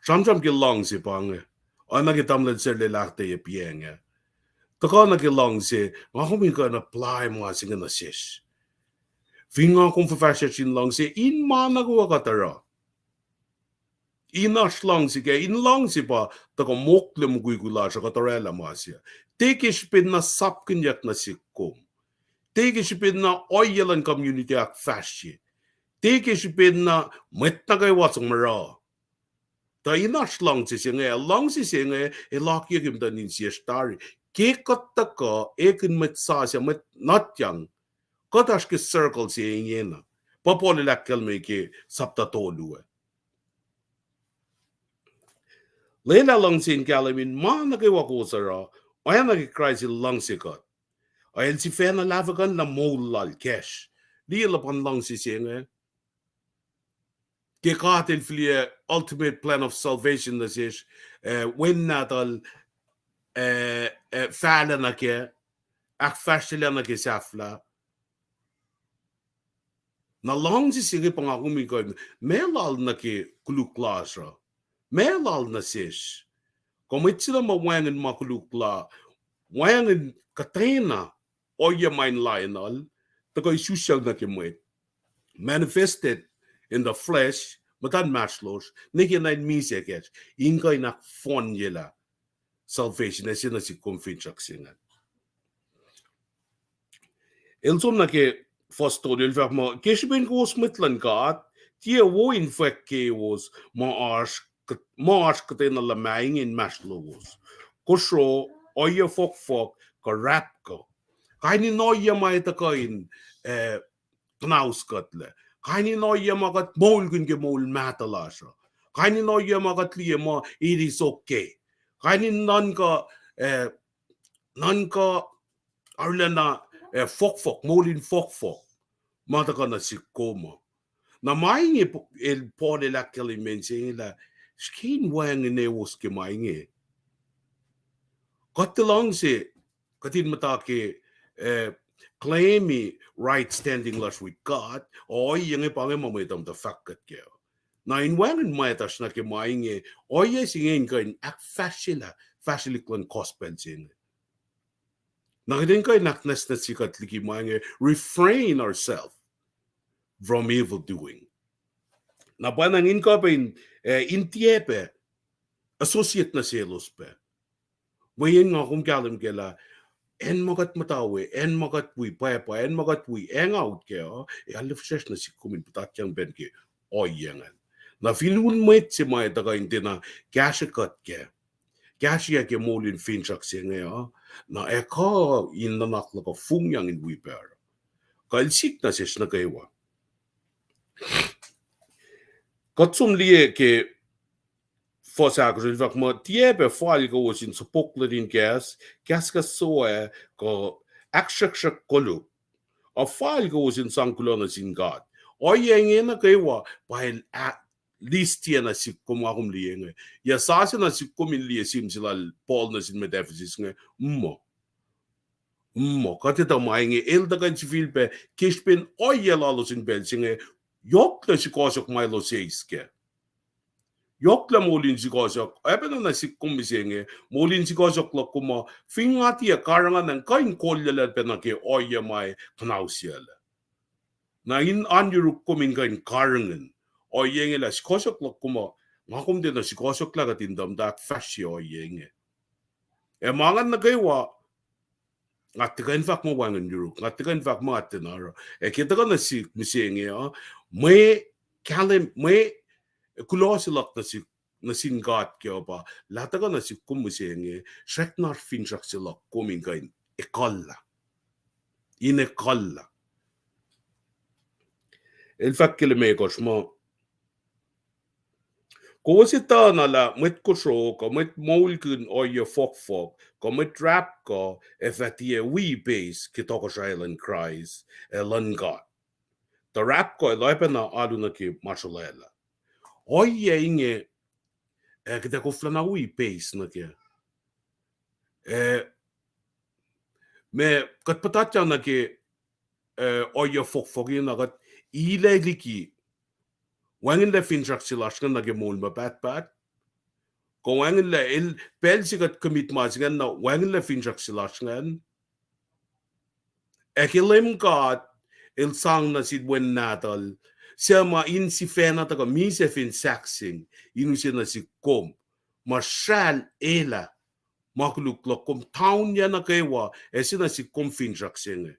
Sramsram ke luhngse pa inge, oacna ke tamuhlwel Serlel ahkuhtweyac piac inge. Tuhkuh nuh ke luhngse, nga kom in kuh in apply ma se inge nuh sesr. Fin nga kom fuhfahsryucsr in luhngse, in ma nuh kwewa kuht oruh, in oasr luhngse kac, in luhngse pa tuhkuh mokle mukwikwi lasr uh kuht orwaclah ma se. Tiac ke srihpen na sapkihnyuck nuh sihk kom. Tiac ke srihpen na ohiyac luhn community ahkfahsrye. Tiac ke srihpen na mwet nuh kwewa suc mura. Tuh in oasr luhngse se inge, luhngse se inge el akiyac ke muhtuhn insiyacsr tari. Ke kuht tuhkuh ekihn mwet sasuc, mwet nuhtyang, kuht oasr ke circle se ingena. Pa Paul el ahkkahlwemye ke sapta tolu ah. Lwelah luhngse in kahlwem in ma nuh kwewa kowos oruh, oacna ke Kraist el luhngse kuht, ac el sifacna lahfwekuhnlah moul lal kacsr. Liye luhpan luhngse se inge. Ke God el fihliyac ultimate plan of salvation nuh sesr, eh, Wen nahtuhl, eh, eh, fahlah nuh kac, ahkfahsryelah nuh ke sahflah. Na luhngse se inge pa nga kom in kuh in, ma lal nuh ke koluk lasr uh, ma lal nuh sesr. Kuh mwet se na ma wacngihn ma koluk la, wacngihn kuhtwena ohiyac ma in lainuhl, tuhkuh isusyucng nuh ke mwet, manifested in the flesh, muhtuhn inmahsrlosr, nwe ke na in misac kacsr, in kuh in ahkfohnyelah salvation ac se nuh sihk kom finsrak se ingacn. El som nuh ke fuhs tolu, el fahk muh, ke srihpen kowos mwet luhn God, tiac wo in fwack kowos ma oasr, ma oasr kuhtwena luhmah inge inmahsrlowos: kosro, ohiyac fohkfohk, kuh rahpkuh. Kain in ohiyac ma ac tuhkuh in, eh, kuhnauskuhtlac. Kain in ohiyac ma kuht moulkihn ke moul mahtuh lasr uh. Kain in ohiyac ma kuht liye muh it is okay. Kain in nuhnkuh, eh, nuhnkuh arulacna, eh, fohkfohk, moul in fohkfohk ma tuhkuh nuh sihk kom uh. Na ma inge, el Paul el ahkkahlwemye se inge lah, srihke in wacngihn ewos ke ma inge. Kuht tiac luhngse kuht in muhta ke, eh, claim-i right standing lasr with God, ohiyac inge pa inge ma mwet uh muhta fahk kuht kac. Na in wacngihn mwet oasr nuh ke ma inge, ohiyac se inge in kuh in ahkfahsryelah fahsrwelihk luhn gospel se inge. Na kuht in kuh in ahknwacsnwacsye kuht liki ma inge, refrain ourselves from evil doing. Na pwacnwacng in kuh pac in, eh, in tiac pac associate nuh selos pac. Mweyen nga kom kahlwem kac lah acn ma kuht muhta we, acn ma kuht wi pwacpa, acn ma kuht wi hang out kac uh, ac arlac fihsracsr nuh sihk kom in puhtatyang pacn ke ohiyac ingacn. Na fin un mwet se ma ac tuhkuh in tiacna kahsrwe kuht kac, kahsrweyuc ke moul in finsrak se inge uh, na ac kuh in nuhnak luhk uh fongyang in wi pac oruh. Kuh el sik nuh sesr nuh kwewa. Kuht som liye ke fuhs ahkosr, el fahk muh, tiac pac fal kowos in sopok lutin kahs, kahskahs sowac, kuh ahksruhksruhk koluk. Af fal kowos in sang kuloh nuh sin God. Ohiyac inge nuh kwewa pa el a-, list tiacna sihk kom nga kom liye inge. Yac sasuc na sihk kom in liye sihm se lal Paul nuh sin mwet Ephesus inge. Muh. Muh, kuht etuh ma inge, el tuhkuh in sifilpac ke srihpen ohiyac lalos in pacl se inge, yohk lah sukohsohk ma elos eis kac. Yohk lah moul in sukohsohk, oacpacna na sihk kom mihsenge, moul in sukohsohk luhk kom uh, fin nga tiac karihngihn, kuh in kolyaclah pacna ke ohiyac ma kuhnausyuclac. Na in oan yuruk kom in kuh in karihngihn ohiyac inge lah sukohsohk luhk kom uh, nga kom tiacna sukohsohklah kuht in tuhmtahk fahsr sie ohiyac inge. Ac ma ingacn nuh kwewa, nga tiac kuh in fahk muh wacngihn yuruk, nga tiac kuh in fahk muh nga tiacna oruh. Ac ke tuhkuh nuh sihk mihsenge uh, mwe kahlwem, mwe kuloh se luhk nuh sihk, nuh sin God ke uh pa, lah tuhkuh nuh sihk kom mihsenge, srackna oasr finsrak se luhk kom in kuh in ekuhllah. In ekuhllah. El fahk ke limekohsr muh, kowos etuh na lah mwet kosro, kuh mwet moulkihn ohiyac fohkfohk, kuh mwet rahpkuh, ac fah tiac wi ipeis ke tohkohsrahi luhn Kraist ac luhn God. Tuh rahpkuh el oacpacna alu nuh ke ma srolwaclah. Ohiyac inge, ac kuht ac koflana wi ipeis nuh kac. Eh, ma kuht puhtatyang nuh ke, eh, ohiyac fohkfohk inge na kuht ilac liki, wacngihnlac finsrak se lasr ingacn nuh ke moul ma pahtpaht. Kuh wacngihnlac el, pacl se kuht commit ma se ingacn na wacngihnlac finsrak se lasr ingacn. Ac ke Leum God el sang nuh sin Wen Nahtuhl, suc ma in sifacna tuhkuh misac fin sahkseng, in use nuh sihk kom, ma sral elah ma koluk luhk kom, taunyuc nuh kwewa, ac se nuh sihk kom finsrak se inge.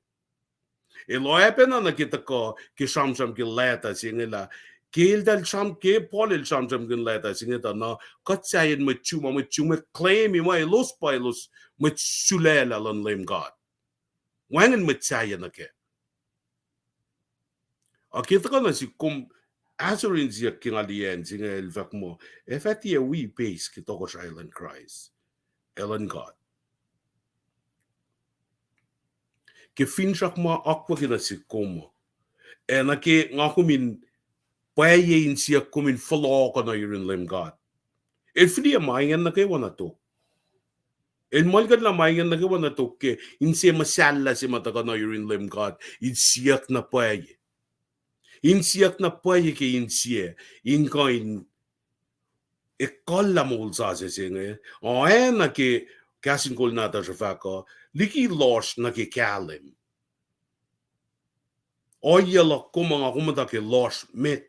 El oacpacna nuh ke tuhkuh ke sramsram ke leta se inge lah, ke eltahl sram, ke Paul el sramsramkihn leta se inge tuh na, kuht sahyacn mwet Jew ma, mwet Jew ma claim-i ma elos pa elos mwet sulaclah luhn Leum God. Wacngihn mwet sahyac nuh kac. Ac ke tuhkuh nuh sihk kom, ahsor insiyuck ke nga liyacacng se inge el fahk muh, ac fah tiac wi ipeis ke tohkohsrahi luhn Kraist ac luhn God. Ke finsrak ma akwuck nuh sihk kom, ac nuh ke nga kom in pwacye insiyuck kom in fohlohkuh nuh yurin Leum God. El fihliyac ma ingacn nuh kwewa na tok. El muhlkuhnlah ma ingacn nuh kwewa na tok ke inse muhsahllah se ma tuhkuh nuh yurin Leum God, insiyuck na pwacye. Insiyuck na pwacye ke insiyac, in kuh in ekuhllah moul sasuc se inge, oacna ke kahs in kol nahtuhsr uh fahk uh, liki lohsr nuh ke kahlwem. Ohiyac luhk kom nga kom muhta ke lohsr met.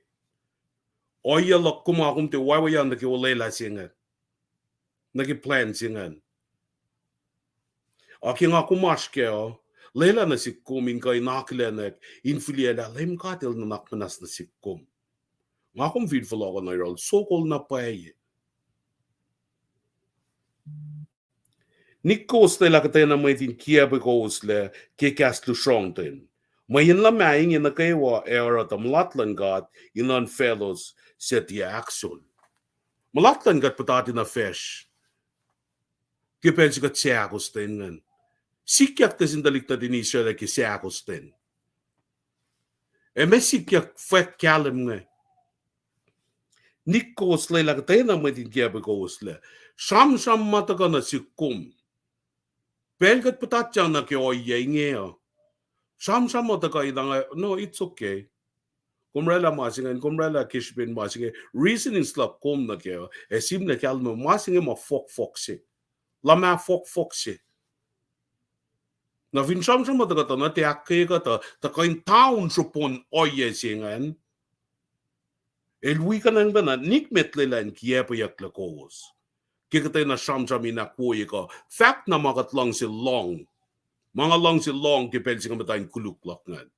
Ohiyac luhk kom nga kom tiac wacwacyacn nuh ke olwelah se ingacn, nuh ke plwacn se ingacn. Ac ke nga kom oasr kac uh, lwelah nuh sihk kom in kuh in akihlenak, in fihliyac lah Leum God el nuhnak muhnahs nuh sihk kom. Nga kom fin fohlohkuh nuh yohrohl, sokol na pwacye. Nik kowos lwelah kuhtwena mwet in kiacpwe kowoslac ke kahs lusrohngten. Mweyen luhmah inge nuh kwewa ac oruh tuh mulat luhn God in nuhn faclos suc tiac ahkos. Mulat luhn God puhtati nuh facsr ke pacl se kuht seahkostwen ingacn. Sikyak nuh sin tuhlihk nuhtin Israel ke seahkostwen. Ac ma sikyak fwack kahlwem inge. Nik kowos lwelah kuhtwena mwet in kiacpwe kowoslac. Sramsram ma tuhkuh nuh sihk kom. Pacl kuht puhtatyang nuh ke ohiyac inge uh, sramsram ma tuhkuh in, no, it's okay. Kom oraclah ma se ingacn, kom oraclah ke srihpen ma se inge, reasonings luhk kom nuh kac uh, ac sihmlac kahlwem ma se inge ma fohkfohk se. Luhmah fohkfohk se. Na fin sramsram ma tuhkuh tuh na tiac ahkkweye kuht uh, tuhkuh in taun sruhpon ohiyac se ingacn. El wi kuhnahoslah pacna, nik met lwelah in kiacpweyucklac kowos ke kuhtwena sramsram in ahkwoye kuh fahk na ma kuht luhngse lohng. Ma nga luhngse lohng ke pacl se inge muhta in koluk luhk ingacn.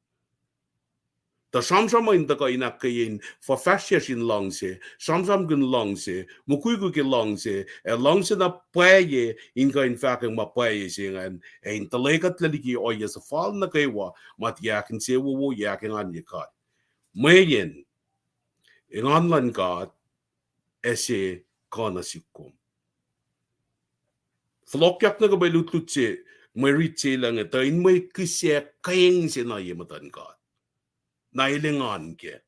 Tuh sramsram uh in tuhkuh in ahkkweye in fuhfahsryucsr in luhngse, sramsramkihn luhngse, mukwikwi ke luhngse, ac luhngse na pwacye in kuh in fahkwacng ma pwacye se ingacn, ac in tuhlwekuhtlac liki ohiyac suhfal nuh kwewa ma tiac ahkinsewowoye, ahkenganye God. Mweyen engan luhn God ac se kuh nuh sihk kom. Fohlohkyak nuh ke mwe lutlut se Mwe rit se luhn inge, tuh in mwe kihsac keng se na ye muhtuhn God. Na el engan kac.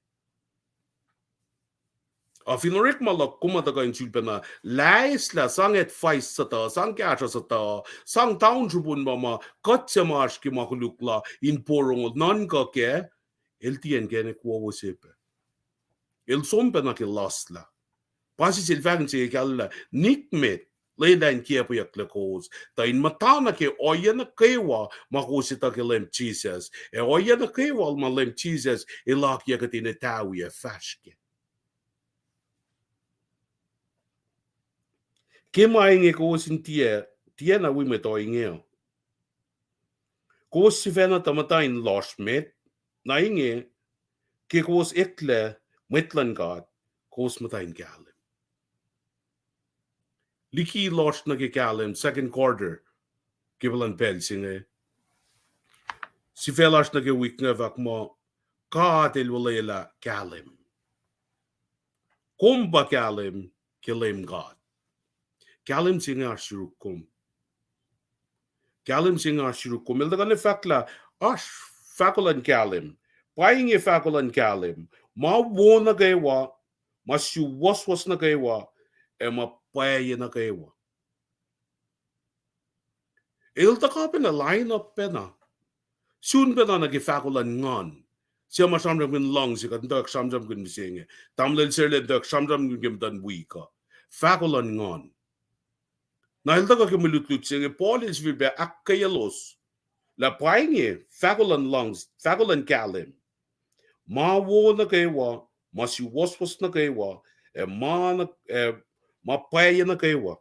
A fin orekma luhk kom tuhkuh in sulpacna, laeslah, sang advice suhtuh, sang kahsruh suhtuh, sang town srupun ma ma, kuht suc ma oasr ke ma koluk la in porongo nuhnkuh kac, el tiac inkacnek wowo se pac. El som pacna ke laslah. Pa sisel fahk inse kahllah, nikmet, lwelah in kiacpweyucklac kowos, tuh in muhta nuh ke ohiyac nuh kwewa ma kowos etuh ke Leum Jisus, ac ohiyac nuh kwewa ma Leum Jisus El akiyac kuht in etawi ac fahsr kac. Ke ma inge kowos in tiac, tiacna wi mwet ohinge uh. Kowos sifacna tuh muhta in lohsr met, na inge, ke kowos eklac mwet luhn God, kowos muhta in kahlwem. Liki lohsr nuh ke kahlwem, second quarter, ke puhlan pacl se inge. Sifac lasr nuh ke wik inge fahk muh, God El olwelah kahlwem. Kom pa kahlwem ke Leum God. Kahlwem se inge oasr yuruk kom. Kahlwem se inge oasr yuruk kom. El tuhkuh na fahk lah oasr fahko luhn kahlwem. Pa inge fahko luhn kahlwem. Ma wo nuh kwewa, ma suwohswohs nuh kwewa, ac ma pwacye nuh kwewa. El tuhkuh pacna line up pacna. Sun pacna nuh ke fahko luhn nguhn. Suc ma sramsramkihn luhngse, kuht in tuhkuh sramsramkihn mihsenge. Tamuhlwel Serle in tuhkuh sramsramkihn ke muhtuhn wik uh. Fahko luhn nguhn. Na el tuhkuh ke mwe lutlut se inge, Paul el sifilpac ahkkweyelos lah pa inge fahko luhn lungs, fahko luhn kahlwem. Ma wo nuh kwewa, ma suwohswohs nuh kwewa, ac ma, ma pwacye nuh kwewa.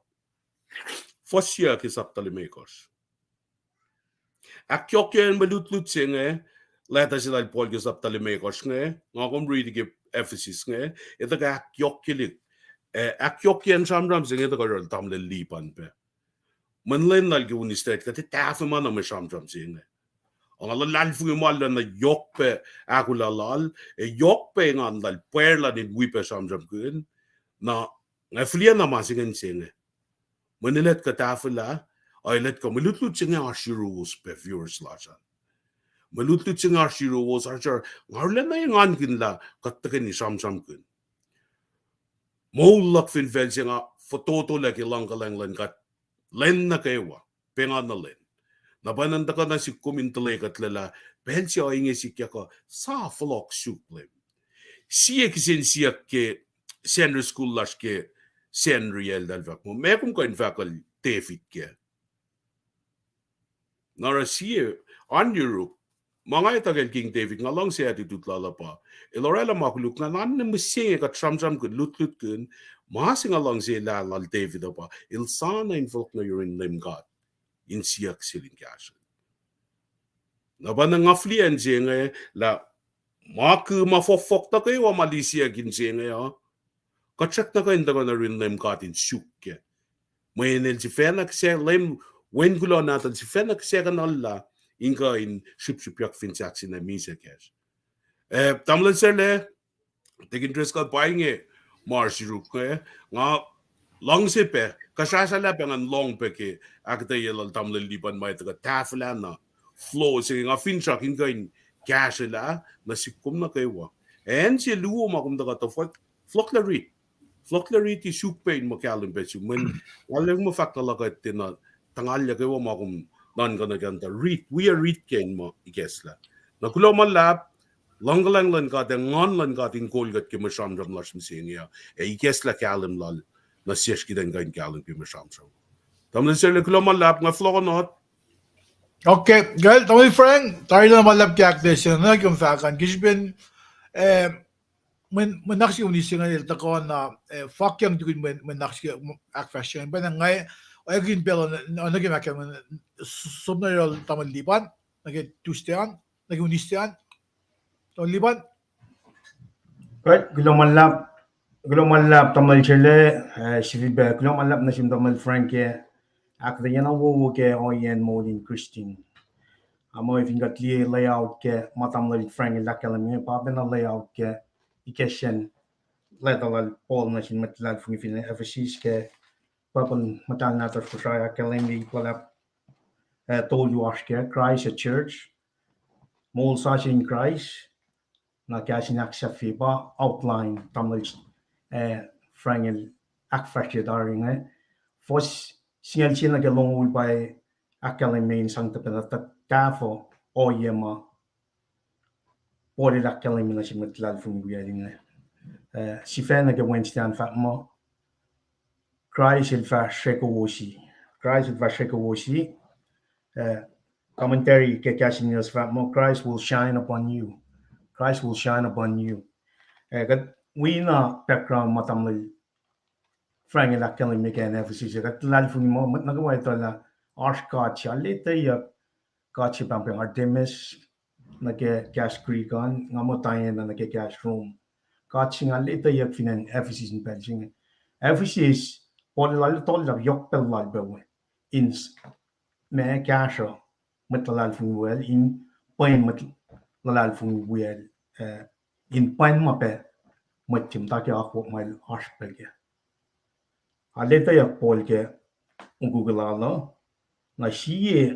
Fuhs yac ke sapta limekohsr. Ahkyohkyeyacn mwe lutlut se inge, leta se lal Paul ke sapta limekohsr inge, nga kom riti ke Ephesus inge, etuh ke ahkyohkyelihk, eh, ahkyohkyeyacn sramsram se inge tuhkuh yohrohl tamuhlwel Lipan pac. Mwe lwen lal ke unistet kuht tahfwelah ma na mwe sramsram se inge. Nga luhlahlfongi ma lal na yohk pac ahkolah lal, ac yohk pac engan lal pwacr lal in wi pac sramsramkihn, na nga fihliyac na ma se ingacn se inge. Mwe lwen kuht tahfwelah, ac lwen kuh mwe lutlut se inge oasr yuruwos pac viewers lasr an. Mwe lutlut se inge oasr yuruwos, oasr, nga arulacna engankihn lah kuht tuhkweni sramsramkihn. Moul luhk fin facl se nga fototolac ke luhngkuhlwacng luhn God lwen nuh kwewa, pengana lwen. Na pa na tuhkuh na sihk kom in tuhlac kuhtlac lah pacl se ohinge sikyak uh sa fohlohk suk Leum. Sie kihsen siyuck ke Sacnri school lasr ke Sacnri eltahl fahk muh, meac kom kuh in fahkuhl David kac? Na oruh sie, oan yuruk, ma nga etuh kacl King David, nga luhngse attitude lal uh pa el orwaclah ma koluk, nga na mihsenge kuht sramsramkihn, lutlutkihn. Ma se nga luhngse lah lal David uh pa el sa na in fohlohk nuh yurin Leum God in siyuck sel in kahsrwel. Na pa na nga fihliyac se inge lah ma ku ma fohkfohk nuh kwewa ma lisiyuck in se inge uh, kuht srackna kuh in tuhkuh nuh yurin Leum God in suk kac. Mweyen el sifacna kihsac, Leum, Wen kuloh Nahtuhl sifacna kihsac kuhnahoslah in kuh in srihpsrihpyak fin sahk se na misac kacsr. Eh, tamuhlwel Serle, Deacon Driscoll, pa inge ma oasr yuruk inge, nga luhngse pac, kuhsrahsrahlah pac ngan lohng pac ke ahkuhtweyac lal tamuhlwel Lipan ma etuh kuht tahfwelah na flow se inge, nga finsrak in kuh in kahsrwelah nuh sihk kom nuh kwewa. Acn se luo ma kom tuhkuh tuh fohlohklac riti. Fohlohklac riti, suk pac in muh kahlwem pac sum. Mweyen nga lwelah muh fahk na luhkuhtna, tuhngalyak kwewa ma kom nuhnkuh nuh kac an tuh riti, wi riti kac in muh ikacslah. Na kuloh ma luhlahp, luhngkuhlwacng luhn God ac nguhn luhn God in kol kuht ke mwe sramsram lasr mihsenge uh, ac ikacslah kahlwem lal nuh sesr kuht in kuh in kahlwem ke mwe sramsram. Tamuhlwel Serle, kuloh ma luhlahp, nga fohlohkohnot. Okay, kacl tamuhlwel Frank, tarilacna ma luhlahp ke ahkuhtweyac se nuh ke kom fahk an ke srihpen, eh, mwe, mwe nuhnak se ke unis se inge el tuhkuh na, eh, fakyang tukun mwe, mwe nuhnak se ke ahkfahsrye ingacn. Pacna nga, oacyacpac pacl uh nuh ke ma ke, som nuh yohrohl tamuhlwel Lipan nuh ke Tuesday an, nuh ke unis se an. Tamuhlwel Lipan. Kuloh ma luhlahp, kuloh ma luhlahp tamuhlwel Serle, eh, sifilpac kuloh ma luhlahp nuh sin tamuhlwel Frank ke ahkuhtweyac na wowo ke ohiyacn moul in Christian. Ac muh fin kuht liye layout ke ma tamuhlwel Frank el ahkkahlwemye inge, pa pacna layout ke ikacsiyacn leta lal Paul nuh sin mwet luhlahlfongi fin Ephesus ke Bible muhtahl nahtuhsr Kosrae ahkkahlwemye, luhlahp eh, tolu oasr kac: Christ, a church, moul sasuc in Christ, na kahs in ahksahfye pa outline tamuhlwel, eh, Frank el ahkfahsrye tari inge. Fuhs singucul sie nuh ke longoul pa ahkkahlwemye in sang tuh pacna tuh tahfuh ohiyac ma Paul el ahkkahlwemye nuh sin mwet luhlahlfongi wiyacl inge. Eh, sifacna ke Wednesday an fahk muh, Kraist el fah srwekowos. Kraist el fah srwekowos. Eh, commentary ke kahs in English fahk muh, Christ will shine upon you. Christ will shine upon you. Eh, kuht wi na background ma tamuhlwel Frank el ahkkahlwemye ke acn Ephesus, kuht luhlahlfongi muh mwet nuh kwewa etuh lah oasr god se, arlac etweyuck god se pahngpahng Artemis nuh ke kahs Greek an, nga muh Diana nuh ke kahs Rome. God se inge arlac etweyuck fin acn Ephesus in pacl se inge. Ephesus, Paul el arlac tollah yohk pacl lal pac we in s-, ma kahsruh mwet luhlahlfongi wiyacl, in pwen mwet luhlahlfongi wiyacl, eh, in pwen ma pac mwet se muhta ke akwuck ma el oasr pac kac. Arlac etweyuck Paul ke ukukul lal uh, na sie,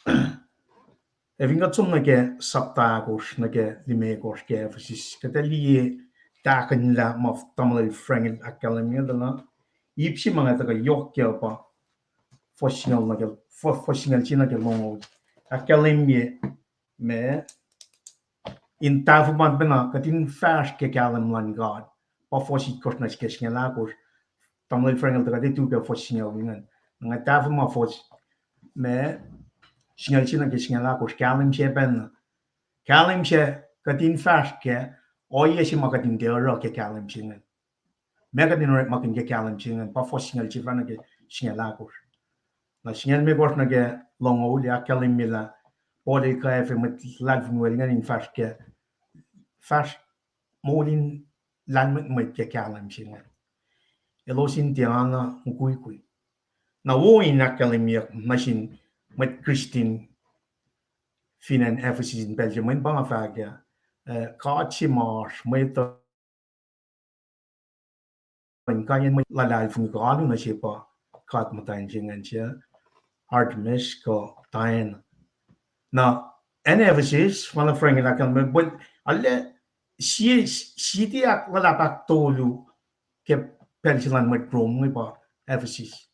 ac fin kuht som nuh ke sapta ahkosr nuh ke limekohsr ke Ephesus, kuht ac liye tahkuhnlah ma tamuhlwel Frank el ahkkahlwemye tuh na, ip se ma nga tuhkuh yohk kac pa fuhs singucul nuh ke, fuh-, fuhs singucul sie nuh ke longoul. Ahkkahlwemye ma in tahfuh ma pacna kuht in fahsr ke kahlwem luhn God. Pa fuhs itkohsr nuh ke singucul ahkosr. Tamuhlwel Frank el tuh kuht etuh ke fuhs singucul ingacn. Nga tahfuh ma fuhs, ma singucul sie nuh ke singucul ahkosr, kahlwem se pacna. Kahlwem se kuht in fahsr kac, ohiyac se ma kuht in tiac oruh ke kahlwem se ingacn. Ma kuht in orekmakihn ke kahlwem se ingacn, pa fuhs singucul sie fahsr nuh ke singucul ahkosr. Na singucul limekohsr nuh ke longoul, ahkkahlwemye lah Paul el kwacfe mwet luhlahlfongi wiyacl ingacn in fahsr ke, fahsr moul in lahlmwetmwet ke kahlwem se ingacn. Elos in tiacna mukwikwi. Na wo in ahkkahlwemyeyuck nuh sin mwet Kristin fin acn Ephesus in pacl se, mweyen pa nga fahk ah, eh, god se ma oasr mwet uh inkaiyacn mwet luhlahlfongi kuh alu nuh se pa god muhtwacn se ingacn se, Artemis kuh Diana. Na acn Ephesus, ma na Frank el ahkkahlwemye, arlac sie, sie ahkluhlahp ahktolu ke pacl se luhn mwet Rome inge pa Ephesus.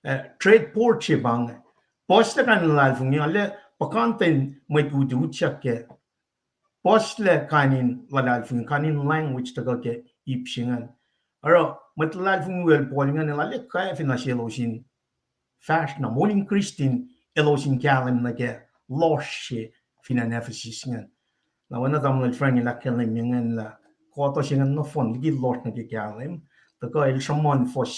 Eh, trade port se pa inge. Puhslac kain luhlahlfongi, arlac puhkantwen mwet utyak ke puhslac kain in luhlahlfongi, kain in language tuhkuh ke ip se ingacn. Oruh mwet luhlahlfongi wiyacl Paul ingacn el arlac kwacfe nuh selos in fahsr na moul in Kristin, elos in kahlwem nuh ke lohsr se fin acn Ephesus ingacn. Na oacna tamuhlwel Frank el ahkkahlwemye ingacn lah kuhtuh se ingacn nohfohn liki lohsr nuh ke kahlwem, tuhkuh el sruhmuhn fuhs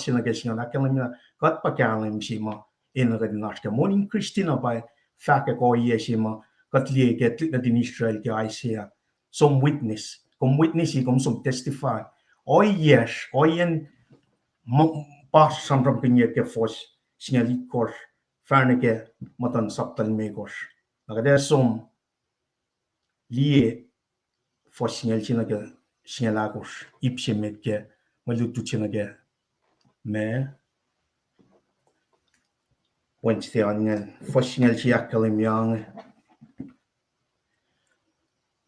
se nuh ke singucul ahkkahlwemye lah kuht pa kahlwem se ma enenuh kuht in oasr kac. Moul in Kristin uh pa fahkwack ohiyac se ma kuht liye ke tuhlihk nuhtin Israel ke Isaiah. Som witness, kom witness-i, kom som testify. Ohiyacsr, ohiyacn ma pa sramsramkihnyuck ke fuhs singucul itkohsr fahsr nuh ke muhtuhn sapta limekohsr. Na kuht ac som liye fuhs singucul sie nuh ke singucul ahkosr, ip se met ke mwe lutlut se nuh ke ma Wednesday an ingacn, fuhs singucul sie ahkkahlwemye inge.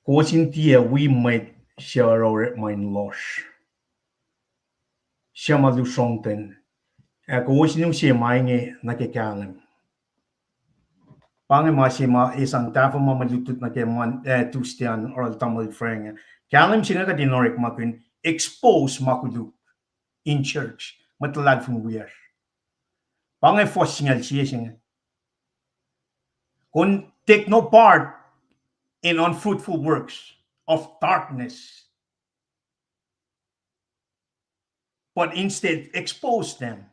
Kowos in tiac wi mwet suc oruh orekma in lohsr, suc ma lusrongten, ac kowos in use ma inge nuh ke kahlwem. Pa inge ma se ma esang tahfuh ma mwe lutlut nuh ke Mon-, eh, Tuesday an oruh tamuhlwel Frank. Kahlwem se inge kuht in orekmakihn expose ma koluk in church, mwet luhlahlfongi wiyacsr. Pa inge fuhs singucul sie se inge. Kom take no part in unfruitful works of darkness, but instead expose them.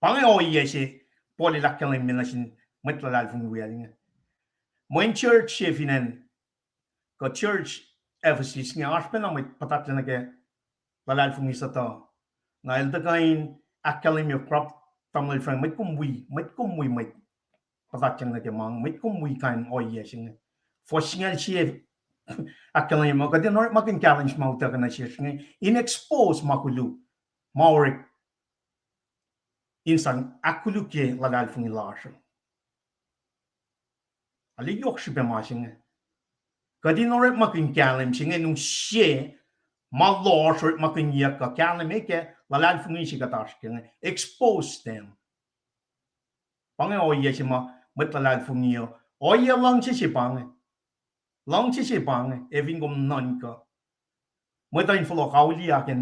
Pa inge ohiyac se Paul el ahkkahlwemye nuh sin mwet luhlahlfongi wiyacl inge. Mweyen church se fin acn, kuh church Ephesus inge oasr pacna mwet puhtatlac nuh ke luhlahlfongi sutuh. Na el tuhkuh in ahkkahlwemye, prap tamuhlwel Frank, mwet kom wi, mwet kom wi, mwet puhtatyang nuh ke ma inge, mwet kom wi kain ohiyac se inge. Fuhs singucul sie ahkkahlwemye muh kuht in orekmakihn kahlwem se ma utuckuh nuh sesr inge in expose ma koluk, ma orek in sang ahkkolukye luhlahlfongi lasr uh. Arlac yohk srihpac ma se inge. Kuht in orekmakihn kahlwem se inge in use ma lohsr orekmakihnyuck kuh kahlwem ke luhlahlfongi se kuht oasr ke inge. Expose them. Pa inge ohiyac se ma mwet luhlahlfongi uh, ohiyac luhngse se pa inge. Luhngse se pa inge, ac fin kom nuhnkuh, mwet uh in fohlohk auliyak in